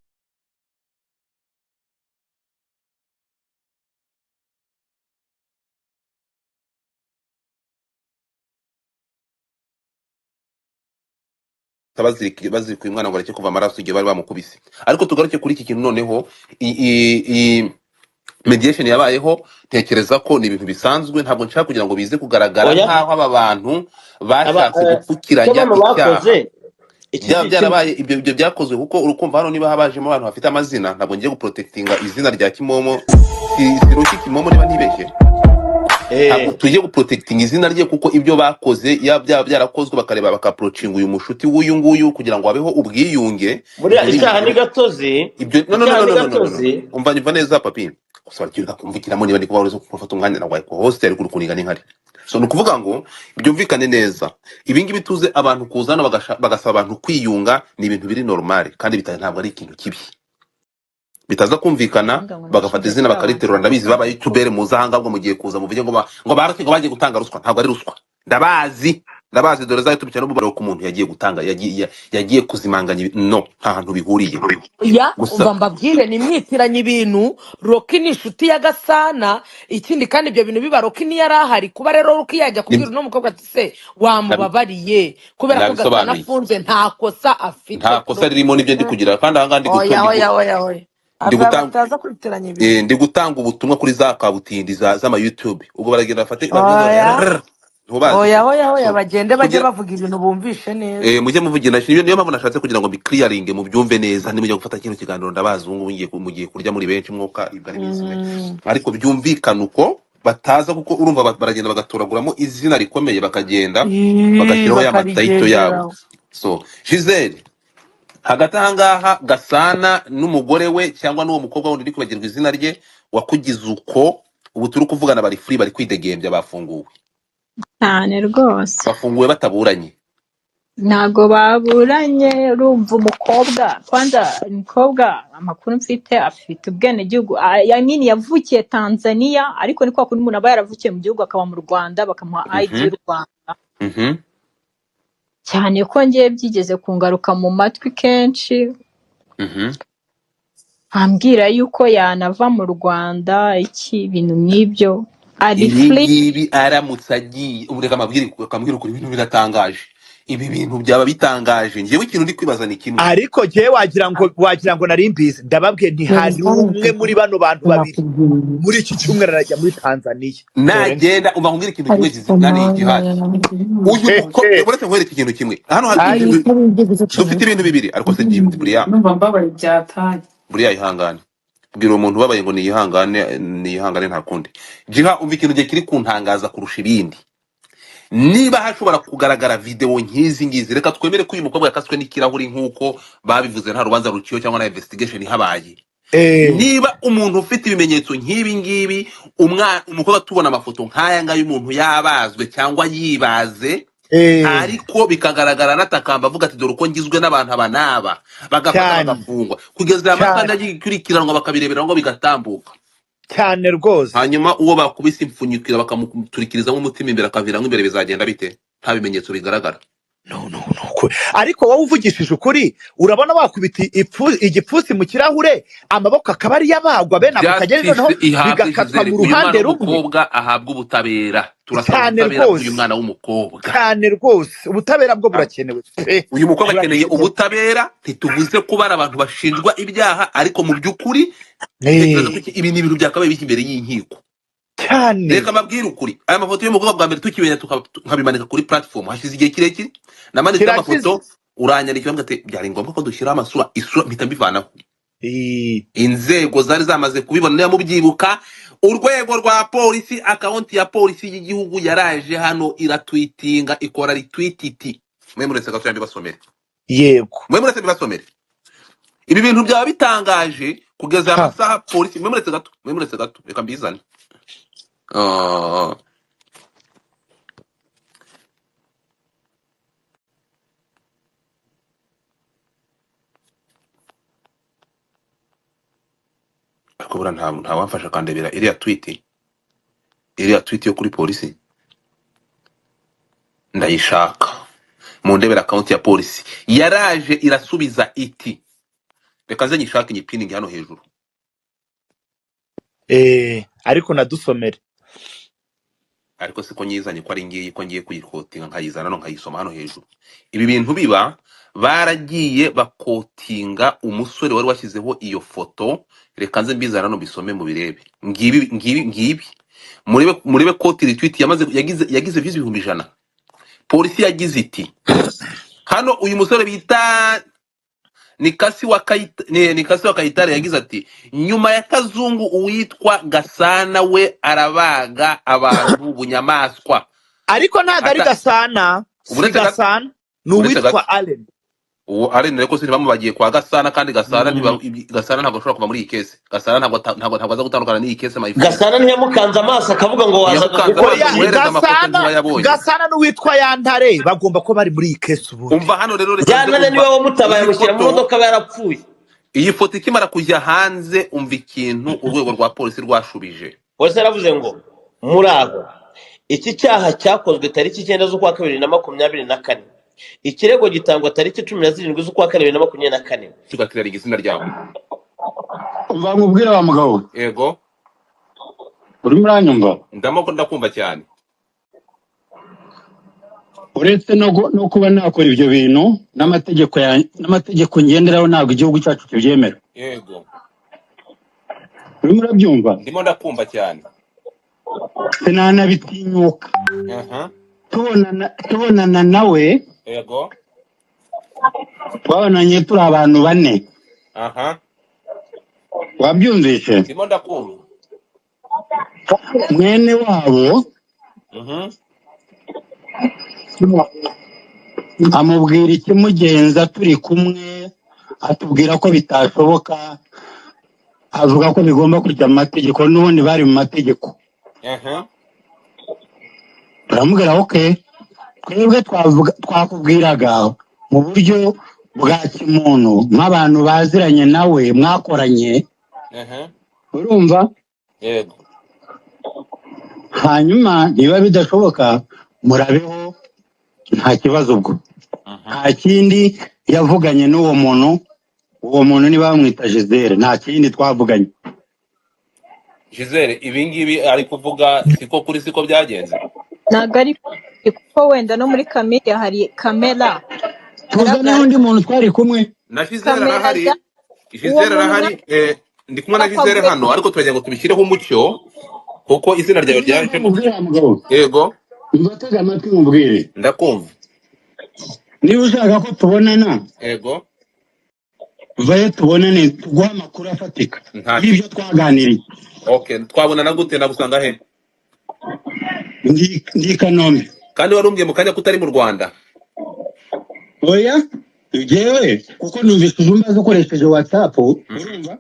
bazirika uyu mwana ngo areke kuva amaraso igihe bari bamukubise. Ariko tugaruke kuri iki kintu noneho, i mediation yabayeho, ntekereza ko ni ibintu bisanzwe, ntabwo nshaka kugira ngo bize kugaragara Oya, nk'aho aba bantu bashatse icyo gupfukiranya bano icyaha. bakoze iki Byaba kintu byarabaye, ibyo byakozwe kuko urukumva hano niba habajemo abantu bafite amazina, ntabwo ngiye guprotectinga izina rya Kimomo, si Rocky Kimomo niba ntibeshye, ntabwo tugiye guprotectinga izina rye kuko ibyo bakoze byaba byarakozwe bakareba bakaprocinga uyu mushuti w'uyu nguyu kugira ngo habeho ubwiyunge. Buriya Ibyo ni icyaha ni ibintu gatozi, ibyo no no no icyaha no ni no no no no no gatozi. Umva nyumva neza papi, gusa barakira kumvikiramo niba ndi kuba uri gufata umwanya na wawe host ari kuniga n'inkari. So ni ukuvuga ngo byumvikane neza, ibi ngibi tuze abantu kuzana bagasaba abantu kwiyunga ni ibintu biri normal kandi ntabwo ari ikintu kibi. Bitaza kumvikana Ndavuga ngo bagafata izina nabashinjacyaha bakariterura. Ndabizi baba youtubere muza ahangaha ngo mugiye kuza muvuge ngo ngo baraki ngo bagiye gutanga ruswa, ntabwo ari ruswa, ndabazi ndabazi, dore za youtube cyane umubare ku muntu yagiye gutanga yagiye kuzimanganya no nta hantu bihuriye. Ya Gusa umva mbabwire, nimwitiranye ibintu. Rocky ni inshuti ya Gasana, ikindi kandi ibyo bintu biba Rocky niyo yari ahari. Kuba rero Rocky yajya kubwira uno mukobwa ati se wamubabariye kubera ko Gasana nabisobanuye, afunze nta kosa afite nta kosa ririmo, nibyo ndi kugira kandi ahangaha ndi Oya oya oya oya, ndi aba gutanga bataza kwitiranya ibintu. Ndi gutanga ubutumwa kuri za kabutindi z'ama YouTube, ubwo baragenda bafate bavuge ngo Oya rrrr, ntubazi oya se. oya oya, So bagende bajye kugira bavuga ibintu bumvishe neza. Mujye muvugira, niyo mpamvu nashatse kugira ngo mbikiriyaringe mubyumve neza, nimujya gufata kino kiganiro ndabazi ubu ngubu mugiye kurya muri benshi mwuka ibwa n'iminsi imwe, ariko byumvikane uko bataza kuko urumva baragenda bagatoraguramo izina rikomeye bakagenda bagashyiraho ya matayito yabo. Bakarigenderaho. So Gisele, hagati ahangaha Gasana n'umugore we cyangwa n'uwo mukobwa wundi uri kwibagirwa izina rye wakugize uko, ubu turi kuvugana bari free, bari kwidegembya, bafunguwe cyane rwose, bafunguwe bataburanye. Ntago baburanye. Urumva umukobwa kwanza, umukobwa amakuru mfite afite ubwenegihugu, I mean yavukiye Tanzania, ariko ni kwa kundi umuntu aba yaravukiye mu gihugu akaba mu Rwanda bakamuha ID y'u Rwanda. Cyane ko ngiye byigeze kungaruka mu matwi kenshi, ambwira yuko yanava mu Rwanda iki ibintu nk'ibyo ari Ibi free. ngibi aramutse agiye ubu, reka amabwire ukuri, ibintu biratangaje, ibi bintu byaba bitangaje. Njyewe ikintu ndi kwibaza ni kimwe. Ariko njyewe wagira ngo nari mbizi, ndababwiye nti hari umwe muri bano bantu babiri muri iki cyumweru arajya muri Tanzania. Nagenda umva nkubwire ikintu kimwe nani gihari. Uyu mukobwa uretse nkwereke ikintu kimwe hano hari dufite ibintu bibiri, ariko se buriya buriya ihangane, bwira umuntu ubabaye ngo niyihangane, niyihangane nta kundi. Jiha, umva ikintu gihe kiri kuntangaza kurusha ibindi, niba hashobora kugaragara video nk'izi ngizi, reka twemere ko uyu mukobwa yakaswe n'ikirahuri nk'uko babivuze, nta rubanza ruciwe cyangwa na investigation ihabaye. Niba umuntu ufite ibimenyetso nk'ibi ngibi, umukobwa tubona amafoto nk'aya ngaya y'umuntu yabazwe cyangwa yibaze, ariko bikagaragara n'atakamba avuga ati dore uko ngizwe n'abantu aba n'aba, bagafata bagafungwa kugeza aya masaha agikurikiranwa bakabirebera ngo bigatambuka cyane rwose. Hanyuma uwo bakubise impfunyikira bakamuturikiriza nk'umutima imbere akaviramo imbere, bizagenda bite? Nta bimenyetso bigaragara. No, no, no. Ariko wowe uvugishije ukuri, urabona wakubita igipfunsi mu kirahure, amaboko akaba ari yabagwa bene ako kageni, noneho bigakatwa mu ruhande rumwe. Umukobwa ahabwa ubutabera, turasaba Cyane ubutabera rwose. bw'uyu mwana w'umukobwa. Cyane rwose, ubutabera bwo burakenewe. Uyu mukobwa akeneye ubutabera. Ntituvuze ko bari abantu bashinjwa ibyaha, ariko mu by'ukuri tekereza ko ibi ni ibintu byakabaye bijya imbere y'inkiko. Cyane. Reka mbabwire ukuri, aya mafoto y'umukobwa bwa mbere tukibenya tukabimanika kuri platform hashize igihe kirekire, namanitse amafoto, uranyandikira mbwira ati byari ngombwa ko dushyiraho amasura, isura mpita mbivanaho. Inzego zari zamaze kubibona, niba mubyibuka, urwego rwa polisi, account ya polisi y'igihugu yaraje hano iratwitinga, ikora retweet iti mwe muretse gato mbibasomere. Yego. Mwe muretse mbibasomere. Ibi bintu byaba bitangaje kugeza amasaha polisi, mwe muretse gato, mwe muretse gato, reka mbizane. Ariko buriya nta wamfasha akandebera iriya tweet, iriya tweet yo kuri polisi ndayishaka. Mundebera account ya polisi yaraje irasubiza iti, reka nze nyishake nyipiningi hano hejuru. Ariko nadusomere. Ariko siko nyizanye ko ari ngiyi, ko ngiye kuyikotinga nkayizana no nkayisoma hano hejuru. Ibi bintu biba baragiye bakotinga umusore wari washyizeho iyo foto. Reka nze mbizana hano mbisome mubirebe. Ngibi ngibi ngibi, murebe murebe quote retweet yamaze yagize views 100,000. Polisi yagize iti hano uyu musore bita Nikasi wa Kayitare yagize ati nyuma ya Kazungu uwitwa Gasana we arabaga abantu bunyamaswa. Ariko ntabwo ari Ata Gasana, si uretse gato, Gasana, ni uretse gato uwitwa Allen. Uwo Allen ariko se ntibamubagiye kwa Gasana? Kandi Gasana Gasana ntabwo ashobora kuva muri iyi case. Gasana ntabwo aza gutandukana n'iyi case, my friend. Gasana ntiyamukanze amaso akavuga ngo wazaga Ntiyamukanze gukora amaso Oya, iki? muhereza amafoto Gasana, ntiwayabonye. Gasana n'uwitwa Yantare bagomba kuba bari muri iyi case ubundi. Umva hano rero, reka nze Yantare umva niwe wamutabaye iyi amushyira mu foto. modoka aba yarapfuye. Iyi foto ikimara kujya hanze, umva ikintu urwego rwa polisi rwashubije. Polisi yaravuze ngo muri aho iki cyaha cyakozwe tariki 9 z'ukwa kabiri 2024, ikirego gitangwa tariki 17 z'ukwa kane 2024. Tugakiraringa izina ryawe. Umva nkubwire wa mugabo. Yego. Urimo uranyumva? Ndamo ndakumva cyane. Uretse no kuba nakora ibyo bintu n'amategeko ngenderaho, ntabwo igihugu cyacu kibyemera. Yego. Urimo urabyumva? Ndimo ndakumva cyane. Sinanabitinyuka. Aha. Tubonana nawe, Yego. twabonanye turi abantu bane. Aha. Wabyumvise? Ndimo ndakumva. Mwene wabo amubwira ikimugenza turi kumwe, atubwira ko bitashoboka, avuga ko bigomba kujya mu mategeko, n'ubundi bari mu mategeko. Aha. Turamubwira okay, twebwe twavuga twakubwiraga mu buryo bwa kimuntu nk'abantu baziranye nawe mwakoranye. Aha. Urumva? Yego. Hanyuma niba bidashoboka murabeho, nta kibazo ubwo. Nta kindi yavuganye n'uwo muntu, uwo muntu niba bamwita Gisele, nta kindi twavuganye. Gisele, ibi ngibi ari kuvuga siko kuri, siko byagenze. Ntabwo ari kuko wenda no muri kamere hari kamera Tuza igaragara. n'undi muntu twari kumwe. Na Gisele Kamera arahari. za uwo Gisele muntu arahari. Ndi kumwe na ko Gisele avuye hano, ariko turagira ngo tubishyireho umucyo kuko izina ryawe ryaje. Mubwire wa mugabo. Yego. Mbatege amatwi mubwire. Ndakumva. Niba ushaka ko tubonana, Yego. vayo tubonane, tuguhe amakuru afatika Nta y'ibyo twaganiriye. Okay, twabonana gute? Nagusanga he? Ndi i Kanombe. Kandi warumbwiye mu kanya ko utari mu Rwanda. Oya, jewe kuko numvise uzumva ukoresheje WhatsApp, urumva?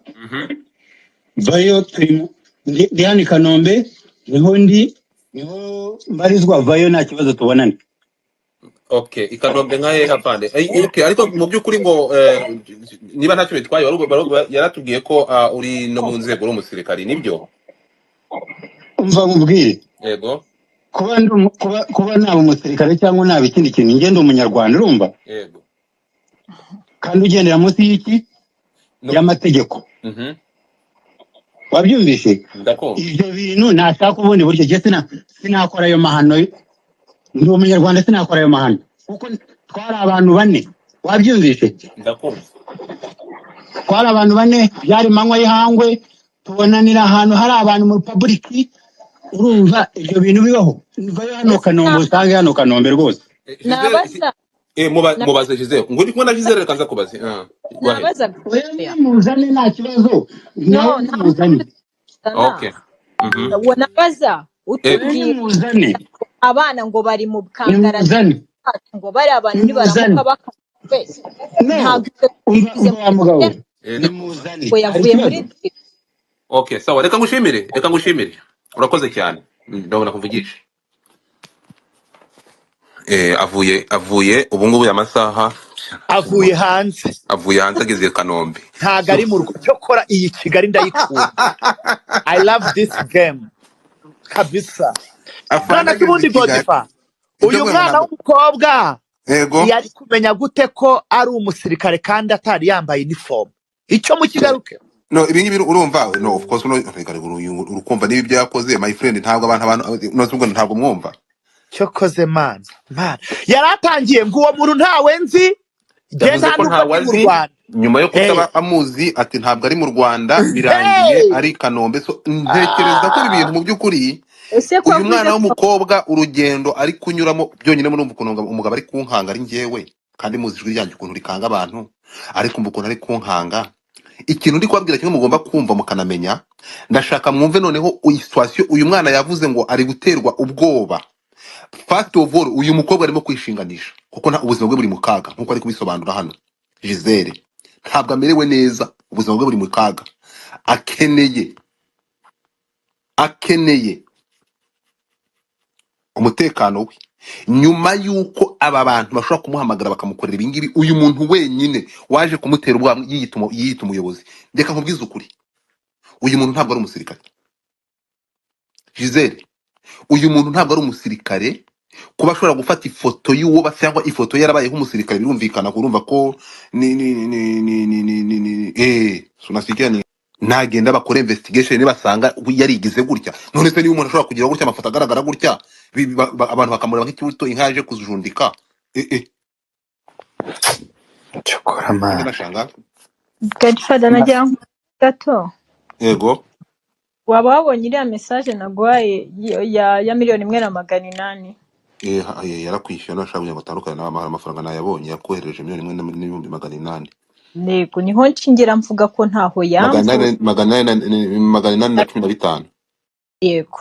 Vayo turi ndi hano i Kanombe, niho ndi, niho mbarizwa, vayo nta kibazo tubonane. Okay, i Kanombe nka hehe afande? Okay, ariko mu by'ukuri ngo niba ntacyo bitwaye, yaratubwiye ko uri no mu nzego, uri umusirikari, nibyo? Umva nkubwire. Yego. Kuba naba umusirikare cyangwa naba ikindi kintu, njye ndi umunyarwanda, urumva? Yego. Kandi ugendera munsi y'iki? No. Y'amategeko. Wabyumvise? Ndakumva. Ibyo bintu nashaka ubundi buryo, njye sinakora ayo mahano, ndi umunyarwanda, sinakora ayo mahano kuko twari abantu bane, wabyumvise? Ndakumva. Twari abantu bane, byari manywa y'ihangwe, tubonanira ahantu hari abantu mu public, urumva ibyo bintu bibaho? Vayo hano Ese Kanombe, usange hano Kanombe rwose. Gisele, nabaza mubaze Gisele, ngo uri kumwe na Gisele, reka nza kubaze. Go ahead. nabaza Oya, gatoya. nimuzane nta kibazo. No, Nawe nta nimuzane. kuzana. Okay. Uwo nabaza Oya, utubwira nimuzane. abana ngo bari mu kangarasi Nimuzane. ngo bari abantu Nimuzane. nibaramuka bakangwe No, ntabwo ibyo umva bize umva wa mugabo, Ndakumva. nimuzane. ngo Hari yavuye muri ikibazo? Okay, sawa, reka ngushimire, reka ngushimire. Urakoze cyane. Ndabona kuvugisha. Avuye ubu ngubu ya masaha Avuye hanze. Avuye hanze, ageze i Kanombe. Ntago ari mu rugo. Cyokora iyi Kigali ndayikunda, I love this game kabisa. Afande None se ageze ubundi i Kigali. Godifa, Ibyo uyu ngo mwana ntabwo w'umukobwa yego yari kumenya gute ko ari umusirikare kandi atari yambaye inifomu? Icyo mukigaruke. No, ibi ngibi urumva, no, of course, no, reka reka, urukumva niba ibyo yakoze, my friend, ntabwo abantu no ubwo ntabwo mwumva. Cyokoze mana mana, yari atangiye ngo uwo muntu ntawe nzi jye, Yavuze nta ko nubwo ntawe ndi mu azi Rwanda. Nyuma yo kutaba amuzi, ati ntabwo ari mu Rwanda, birangiye ari i Kanombe. So ntekereza ko ibi bintu mu by'ukuri Ese ko uyu avuze mwana ko w'umukobwa urugendo ari kunyuramo byonyine, murumva ukuntu umugabo ari kunkanga ari njyewe, kandi muzi ijwi ryanjye ukuntu rikanga abantu, ariko umva ukuntu ari kunkanga. Ikintu ndi kubabwira kimwe mugomba kumva mukanamenya, ndashaka mwumve noneho iyi situation. Uyu mwana yavuze ngo ari guterwa ubwoba. First of all, uyu mukobwa arimo kwishinganisha kuko nta ubuzima bwe buri mu kaga, nkuko ari kubisobanura hano. Gisele ntabwo amerewe neza, ubuzima bwe buri mu kaga, akeneye umutekano we nyuma y'uko aba bantu bashobora kumuhamagara bakamukorera ibingibi. Uyu muntu wenyine waje kumutera ubwoba yiyita umuyobozi. Reka nkubwize ukuri, uyu muntu ntabwo ari umusirikare. Gisele, uyu muntu ntabwo ari umusirikare. Kuba ashobora gufata ifoto y'uwo cyangwa ifoto ye yarabayeho umusirikare, birumvikana, urumva ko ni sunasikia ni nagenda bakore investigation, nibasanga yarigize gutya. None se niba umuntu ashobora kugira gutya amafoto agaragara gutya, abantu bakamureba nk'ikibuto inka yaje kujundika, Cyokora Nanjye mana. nashanga. Godfather, nagira ngo gato. Yego. Waba wabonye iriya message naguhaye ya 1,800,000? Yarakwishyuye none ashaka kugira ngo atandukane nawe, amafaranga nayabonye, yakohereje 1,800,000. Ntego niho nshingira mvuga ko ntaho Magana yamvuye. ane 815. Yego,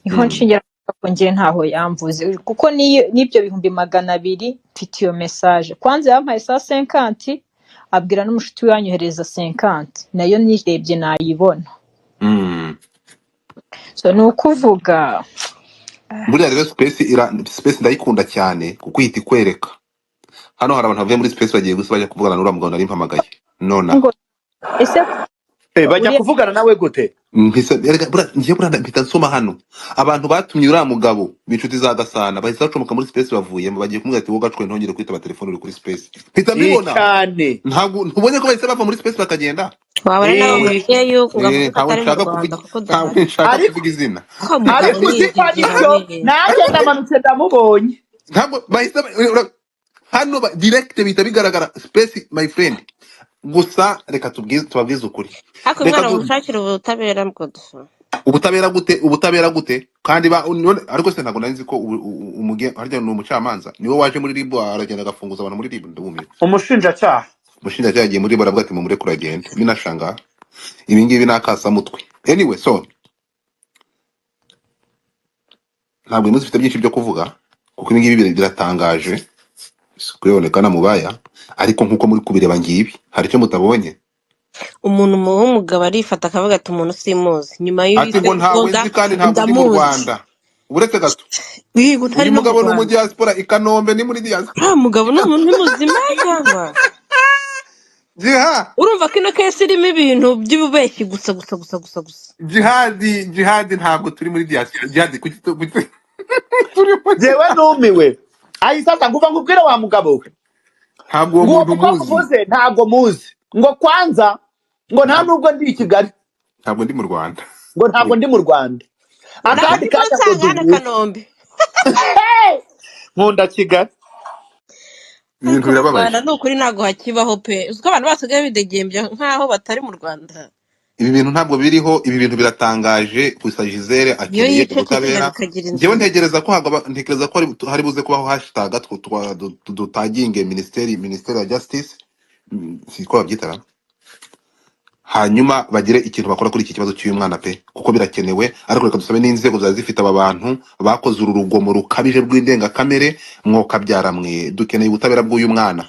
niho nshingira mvuga ko njye ntaho yamvuze, kuko n'ibyo 200,000 mfite iyo message. Kwanza yampaye 150, abwira n'umushuti we yanyohereza 50, nayo nirebye nayibona. So ni ukuvuga Buriya rero space ndayikunda cyane kuko ihita ikwereka. Hano hari abantu bavuye muri space bagiye gusa bajya kuvugana n'uriya mugabo nari mpamagaye nona. Ngo ese Bajya uriya kuvugana nawe gute? Erega ngiye buriya mpita nsoma hano abantu batumye uriya mugabo b'inshuti za Gasana, bahise bacomoka muri space, bavuyemo bagiye kumubwira ati: "Wowe gacwe, ntongere kwitaba telefone uri kuri space." Mpita mbibona. Cyane. Ntabwo ntubonye ko bahise bava muri space bakagenda? Wabona nawe Eh, umubwiye yuko ngo avuge ko Ntawe atari mu nshaka Rwanda kuvuga kuko ntawe udahari. nshaka Ariko kuvuga izina. Ko mugabo ariko uzi ko ari niyigigira byo we. Nanjye ndamanutse ndamubonye. Ntabwo bahise hano direct bihita bigaragara space, my friend. Gusa reka tubabwize ukuri. Ariko Reka umwana mushakira ubutabera bwo dusa. Ubutabera gute? Ubutabera gute kandi ariko se ntabwo nari nzi ko harya ni umucamanza niwe waje muri RIB, aragenda agafunguza abantu muri RIB? Ndumiwe. Umushinjacyaha. Umushinjacyaha yagiye muri RIB aravuga ati: "Mumureke uragenda." Binashanga ibi ngibi ni akasamutwe. Anyway, so ntabwo uyu munsi mfite byinshi byo kuvuga kuko ibi ngibi biratangaje kuyonekana mubaya, ariko nkuko muri kubireba ngibi, hari icyo mutabonye? Umuntu w'umugabo arifata akavuga ati: "Umuntu simuzi." Nyuma Ati ngo ntawe y'isegonda nzi kandi ntabwo ndi mu ndamuzi. Rwanda. Uretse gato. Yego, ntari Uyu no mu mugabo ni Rwanda. umudiaspora i Kanombe, ni muri diaspora. Uriya mugabo ni umuntu muzima cyangwa? Jiha. Urumva ko ino case irimo ibintu by'ububeshyi gusa gusa gusa gusa gusa. Jihadi, Jihadi, ntabwo turi muri diaspora, Jihadi. Kuki turi muri Jewe numiwe ahise aza ngo uva nkubwire wa mugabo we. Ntabwo uwo Ngo uwo muntu mukobwa muzi. uvuze ntabwo muzi, ngo kwanza ngo nta Ntabwo nubwo ndi i Kigali. Ntabwo ndi mu Rwanda. Ngo ntabwo ndi mu Rwanda. Ntabwo Akandi ndimo kanya ngo nsanga hano duhure. Kanombe. Nkunda Kigali. Ibintu Ariko mu birababaje. Rwanda ni ukuri ntabwo hakibaho pe. Uzi ko abantu basigaye bidegembya nk'aho batari mu Rwanda. Ibi bintu ntabwo biriho, ibi bintu biratangaje gusa. Gisele Iyo akeneye yicecekera ubutabera. bikagira Njyewe inzira. ntekereza ko hari buze kubaho hashtag dutaginge minisiteri ya justice, siko babyitara, hanyuma bagire ikintu bakora kuri iki kibazo cy'uyu mwana pe, kuko birakenewe. Ariko reka dusabe n'inzego zari zifite aba bantu bakoze uru rugomo rukabije rw'indengakamere, mwokabyara mwe, dukeneye ubutabera bw'uyu mwana.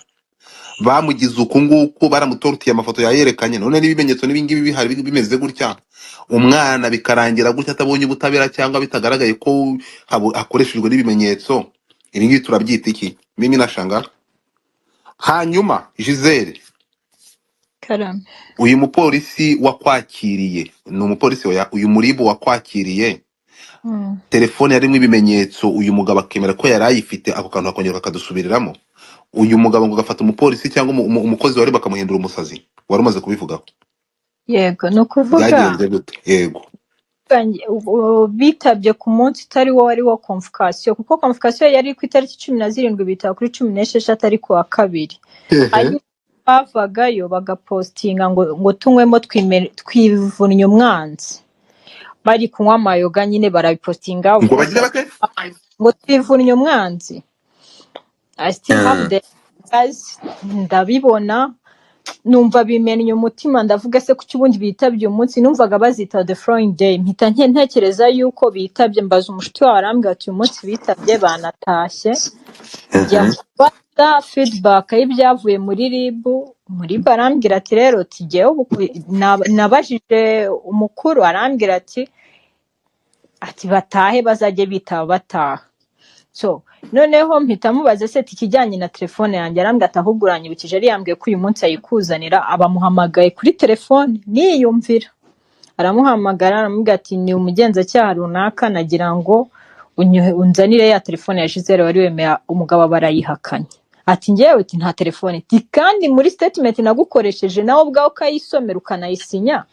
Bamugize uku nguku, baramutorutiye, amafoto yayerekanye, none n'ibimenyetso n'ibingibi bihari bimeze gutya, umwana bikarangira gutya atabonye ubutabera cyangwa bitagaragaye ko hakoreshejwe n'ibimenyetso. Ibi ngibi turabyita iki? Mimi na shanga. Hanyuma Gisele, Karame. uyu mupolisi wakwakiriye ni umupolisi oya, uyu muribu wakwakiriye telefone yarimo ibimenyetso, uyu mugabo akemera ko yari ayifite, ako kantu akongera kakadusubiriramo. Uyu mugabo ngo agafata umupolisi cyangwa umukozi wari bakamuhindura umusazi, wari umaze kubivugaho. Yego, ni ukuvuga Byagenze gute? Yego. Bitabye ku munsi utari wo wari wo convocation, kuko convocation yari ku itariki 17, bitaba kuri 16 ari ku wa kabiri. Hanyuma bavagayo bagapostinga ngo tunywemo twivunnye umwanzi, bari kunywa amayoga nyine barabipostinga. Ngo bagire bate? Ngo twivunnye umwanzi. I still have the guys, ndabibona numva bimennye umutima. Ndavuga se kuki ubundi bitabye uyu munsi? Numvaga bazita the following day, mpita ntekereza yuko bitabye. Mbaza umushuti wawe, arambwira ati uyu munsi bitabye banatashye. Njya kubaza feedback y'ibyavuye muri RIB. Muri RIB arambwira ati rero tujyewe ubu nabajije umukuru, arambwira ati batahe, bazajye bitaba bataha. So noneho mpita mubaza se ati ikijyanye na telefone yanjye? Arambwira ati ahubwo uranyibukije, yari yambwiye ko uyu munsi ayikuzanira. Abamuhamagaye kuri telefone niyumvira, aramuhamagara, aramubwira ati ni umugenzacyaha runaka, nagira ngo unzanire ya telefone ya Gisele wari wemeye. Umugabo aba arayihakanye, ati njyewe ati nta telefone, ati kandi muri statement nagukoresheje nawe ubwawe ukayisomera ukanayisinya.